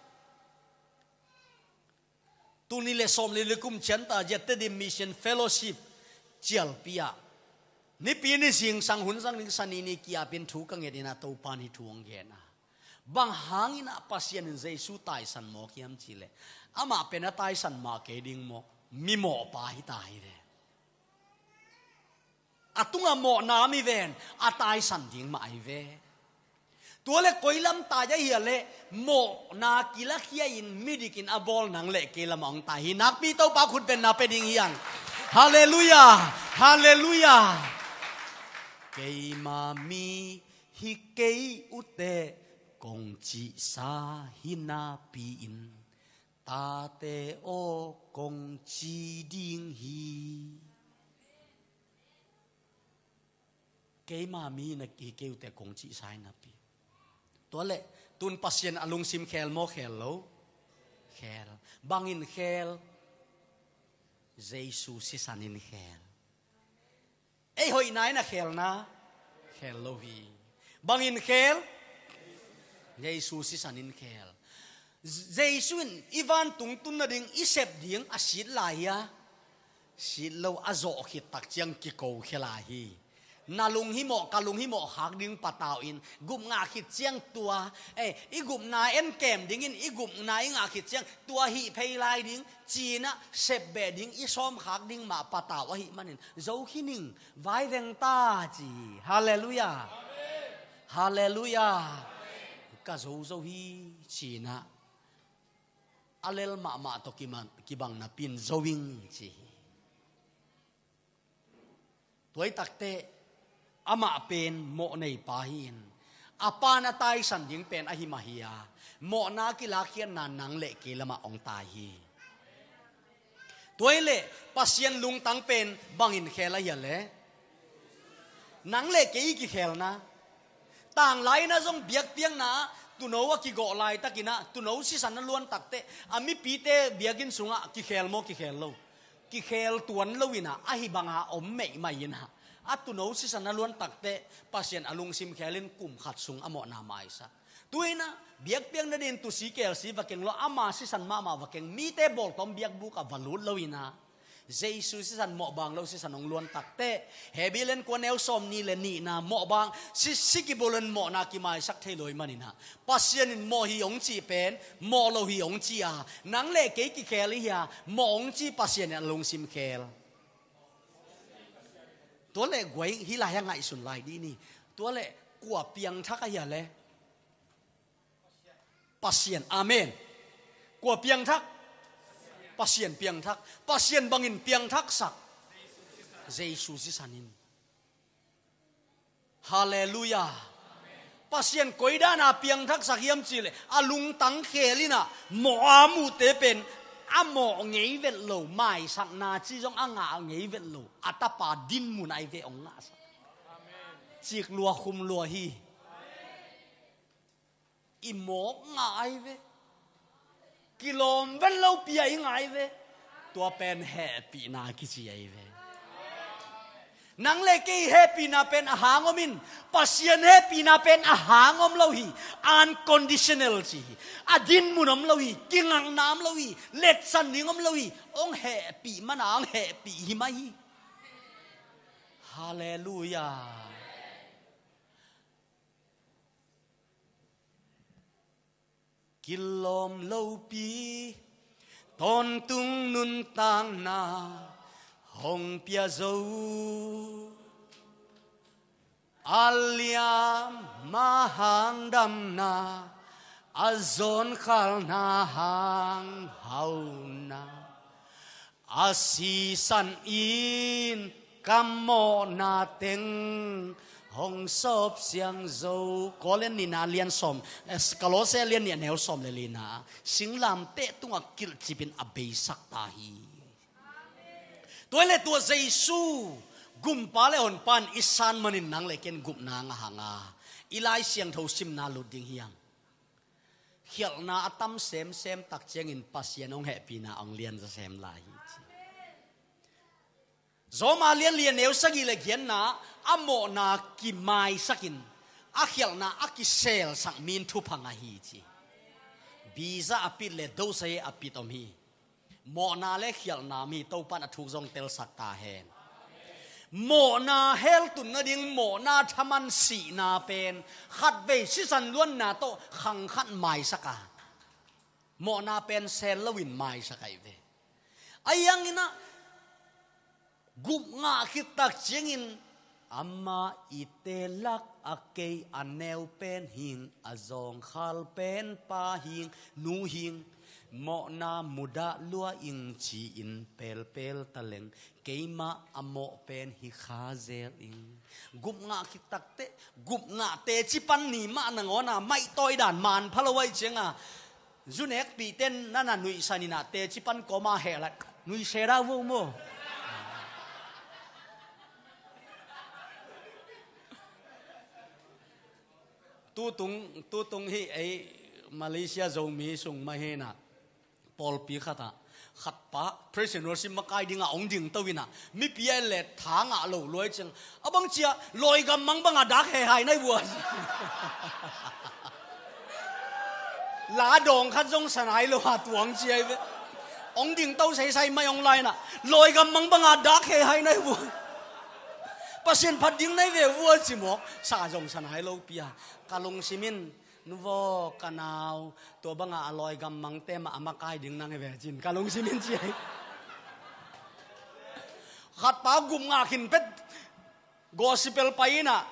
tuni le sawmli le kum cianta zia Tedim Mission Fellowship cialpi ah, nipi ni zingsang hun zang ding Sani ni ki-apin thu ka ngetin ah Topa'n hih thu hong gen a, bang hangin ah Pasian in Jesu taisan mawk hiam cih leh, amah pen a taisan mah kei ding maw, mimawhpa hi ta hi ve. A tungah mawhna om hi ven, a taisan ding mah ahi ve. Tua leh koi lam tai ahi a leh, mawhna kilakhia-in midikin a bawl nang le kei lamah hong tai hi. Nakpi Topa khut benna pia ding hi hang. Halleluiah! Halleluiah! "Keima mi hi kei uh teh," kong cihsa hi napi-in, "Tate aw," kong ci ding hi. "Keima mi hi kei uh teh," kong cihsa hi napi. Tua leh, tun Pasian a lungsim khel maw, khel lo? Khel. Bangin khel? Jesu sisan in khel. Ei hoihna in a khel na? Khel lo hi. Bangin khel? Jesu sisan in khel. Jesu in i vantung tun nading i sep ding a sit lai hia? Sit lo, a zawh khit tak ciang kiko khia lai hi. Na lung hi mawh, ka lung hi mawh khak ding patau in, gup ngah khit ciang tua, eh, i gupna en kem dingin, i gupna i ngah khit ciang tua hih phei lai ding, ci-in ah sep beh ding, i sawm khak ding mah patau ahih manin, zo khin ing, vaiveng ta ci hi. Halleluiah. Halleluiah. Ka zo zo hi, ci-in ah a lel mahmah tawh kibang, kibang napi-in zo ing ci hi. Tua hi takteh, amah pen mawh nei pa hi-in, a Pa'n a taisan ding pen ahi mah hi a, mawhna kilakkhiatna nang le kei lamah hong tai hi. Tua hi leh Pasian lungtang pen bangin khel ahi a leh, nang le kei i kikhelna. Tanglai-in ah zong biakpiakna ah tuuno a kigawh laitakin ah, tuuno sisan a luan takteh, a mipite biakinn sungah kikhel maw, kikhel lo? Kikhel tuan lo-in ah, ahi banga om meimai-in ah, a tuuno sisan a luan takteh Pasian a lungsim khel in kum khat sung a mawhna maisak. Tu-in ah biakpiakna dingin tuusi kelsi va keng lo, ama sisan mahmah va keng, mite bawltawm biakbuk ah va lut lo-in ah, Jesu sisan, mawhbang lo sisan hong luan takteh, Hebrew lian kua neu sawmnih le nihna, mawhbang, si, si kibulun mawhna kimaisak thei lo ahih manin ah, Pasian in mawh hi hong cih pen mawh lo hi hong ci a, nang le kei kikhel i hi a, mawh hong ci Pasian in a lungsim khel. Tua leh guai, hih lai-ah ngaihsun lai dih ni. Tua leh kua piangthak ahi a leh, Pasian. Amen. Kua piangthak? Pasian piangthak. Pasian bangin piangthaksak Jesu sisan in. Halleluiah. Pasian koidana piangthaksak hiam cihleh, a lungtang khel inah mawh a muhte pen a mawh ngei vet lo, maisakna ci zong a ngah ngei vet lo, a tapa dinmun ai ve hong ngahsak. Cik lua khum lua hi. I mawk ngah ai ve. Kilawm vet lopi a i ngah ai ve. Tua pen hehpihna kici ai ve. Nang le kei hehpihna pen a hang om in, Pasian hehpihna pen a hang om lo hi. Unconditional ci hi. A dinmun om lo hi. Kingakna om lo hi. Letsan ding om lo hi. Hong hehpih mana hong hehpih hi mah hi. Halleluiah. Kilawm lopi tawntung nuntakna hong pia zo. A liam a hang damna, a zawnkhalna hang hauna, a sisan in ka mawhna teng hong sawp siang zo. Korin nihna lian sawm, eh, Kolose lian nih a neu sawm le lina. Singlamteh tungah kilhcipin a beisak ta hi. Tua le tua Jesu gumpa le honpa in i san manin nang le ken gupna ngah hanga i Lai Siangtho simna lut ding hiam? Khialhna a tam semsem tak ciangin Pasian hong hehpihna hong lian zasem lai hi ci. Roma lian li a neu sagih le giatna, a mawhna kimaisakin a khialhna a kiselsak mi in thupha ngah hi ci. Biza a pit le dosaye a pit om hi. Mawhna le khialhna mi Topan a thuk zong telsak ta hen. Mawhna heltun nading mawhna thaman sihna pen khatvei sisan luanna tawh khang khat maisak a, mawhna pen sel loin maisak ahi ve. Ahi hangin ah, gupngah khit tak ciangin, amah i te lak a kei a neu pen hing, a zawngkhal pen pa hing, nu hing, mawhna mudah lua ing ci-in pelpel taleng, keimah a mawh pen hi kha zel ing. Gupngah khit takteh, gupngah teci pan ni mah nangawna maihtawi dan man pha lo ahi cianga, zu nekpihten nana nuihsan inah teci pan kawma hehlat nuihseda uh maw. Tutung, tutung hih ei Malaysia Zomi sung mah hinah, pawlpi khatah khatpa praise and worship makai dingah hong dingto inah, mipi a en le tha ngah lo luai ciang, a bang cia lawi gammang bangah dak hehai nai vua. La dawng khat zong sanai lo a tuang ciai ve. Hong dingto seisai mai hong lai inah, lawi gammang bangah dak hehai nai vua. Pasian phat ding nai ve vua ci mawk. Sa zong sanai lo pia. Ka lungsim in, nuvaw ka nau, tua bangah a lawi gammangte mah a makai ding nang hi ve cin ka lungsim in ciai. Khatpa gupngah khin pet gospel pai inah,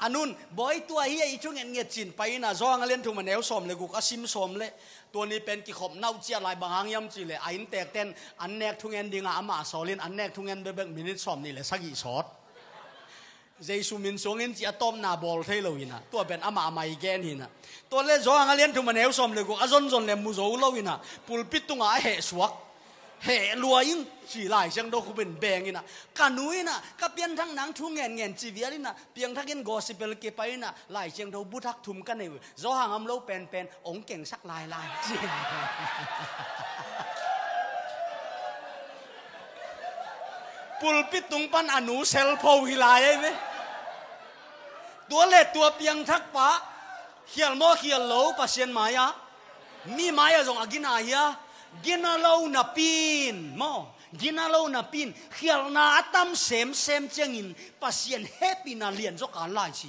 a nun, bawi tua hi a i thu ngetnget cin pai inah, Johan a lian thum a neu sawm le guk a sim sawm le, tua ni pen kikhop nauh ciat lai bang hang hiam cihleh, a inntekten an nek thungen dingah amah sawlin, an nek thungen bekbek minit sawm nih le sagih sawt. Jesu min suangin ci a tawpna bawl thei lo hinah, tua pen amah a mai gen hinah. Tua le Johan a lian thum a neu sawm le guk a zonzon le mu zo lo hinah, pulpit tungah a hehsuak. Heh lua ing ci Lai Siangtho khupin beng inah, ka nu inah ka pianthak nang thu ngenngen ci vial inah, piangthakin gospel kipai inah, Lai Siangtho buthak thum ka nei uh. Zawhang om lo penpen hong kengsak lailai ci. Pulpit tung pan a nu selpho hi lai ei ve. Tua le tua piangthak pa khial maw khial lo Pasian mai-ah, mi mai-ah zong a gina hi a, gina lo napi in maw, gina lo napi in khialhna a tam semsem ciangin Pasian hehpihna lian zaw kan lai ci.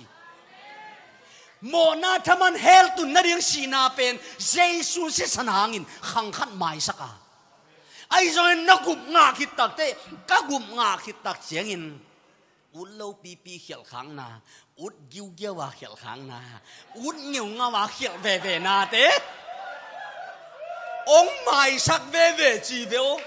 Mawhna thaman heltun nading sihna pen Jesu sisan hangin khang khat maisak a, ahi zongin na gupngah khit takteh, ka gupngah khit tak ciangin ut lopipi khialh khakna, ut giugiau a khialh khakna, ut ngeungau a khialh vevenate ong maisak veve ci ve aw.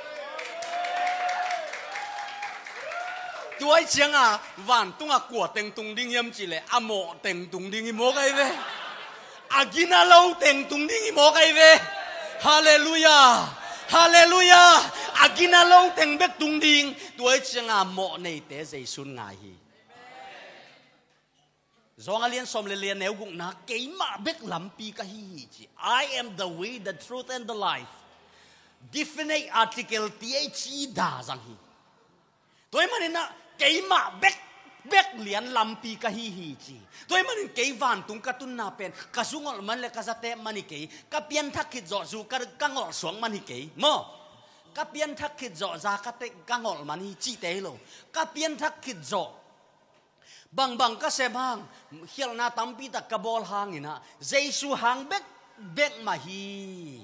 Tua i cianga vantungah kua teng tung ding hiam cihleh a mawh teng tung ding hi mawk ahi ve. A gina lo teng tung ding hi mawk ahi ve. Halleluiah. Halleluiah. A gina lo teng bek tung ding. Tua i cianga mawh neite Jesu in ngai hi. Zawng a lian sawm le lian neu gukna, keimah bek lampi ka hi hi ci. "I am the way, the truth and the life." Definite article T H E da zang hi. Tua i maninah keimah bek bek lian lampi ka hi hi ci. Tua i manin kei vantung ka tunna pen ka zu ngolh man le ka za tep man hi kei. Ka pianthak khit zawh zu ka, ka ngolh suak man hi kei maw. Ka pianthak khit zawh za ka te, ka ngolh man hi cihte hi lo. Ka pianthak khit zawh bangbang ka sem hang, khialhna tampi tak ka bawl hanginah Jesu hang bekbek mah hi.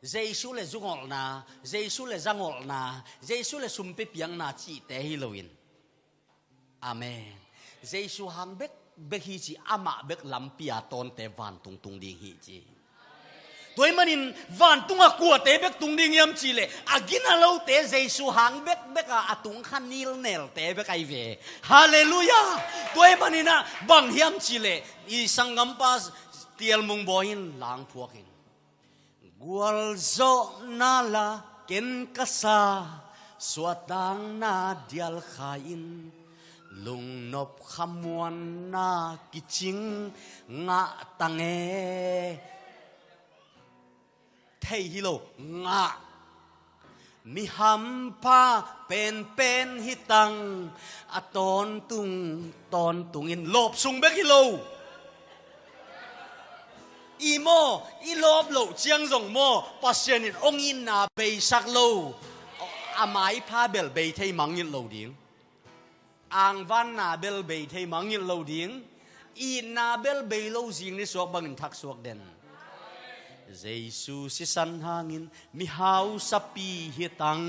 Jesu le zungolhna, Jesu le zangolhna, Jesu le sumpi piakna cihte hi loin. Amen. Jesu hang bekbek hi ci, amah bek lampi a tawnte vantung tung ding hi ci. Tua i manin vantungah kuate bek tung ding hiam cihleh a gina lote Jesu hang bekbek a, a tung kha nilnelte bek ahi ve. Halleluiah. Tua i maninah bang hiam cihleh i sanggampa Tialmung Bawi in langphuak in, gualzawhna la ken ka sa, suahtakna dial kha in, lungnop khamuanna kicing ngah tange. Thei hi lo, ngah. Mi hampha penpen hi tang, a tawntung, tawntung in lawp sung bek hi lo. I maw, i lawp loh ciang zong maw, Pasian in ong itna beisak lo. A maipha bel bei thei mangngilh lo ding. Angvanna bel bei thei mangngilh lo ding. Itna bel bei lo zing ni suak bangin thak suak den. Jesu sisan hangin mi hausapi hi tang.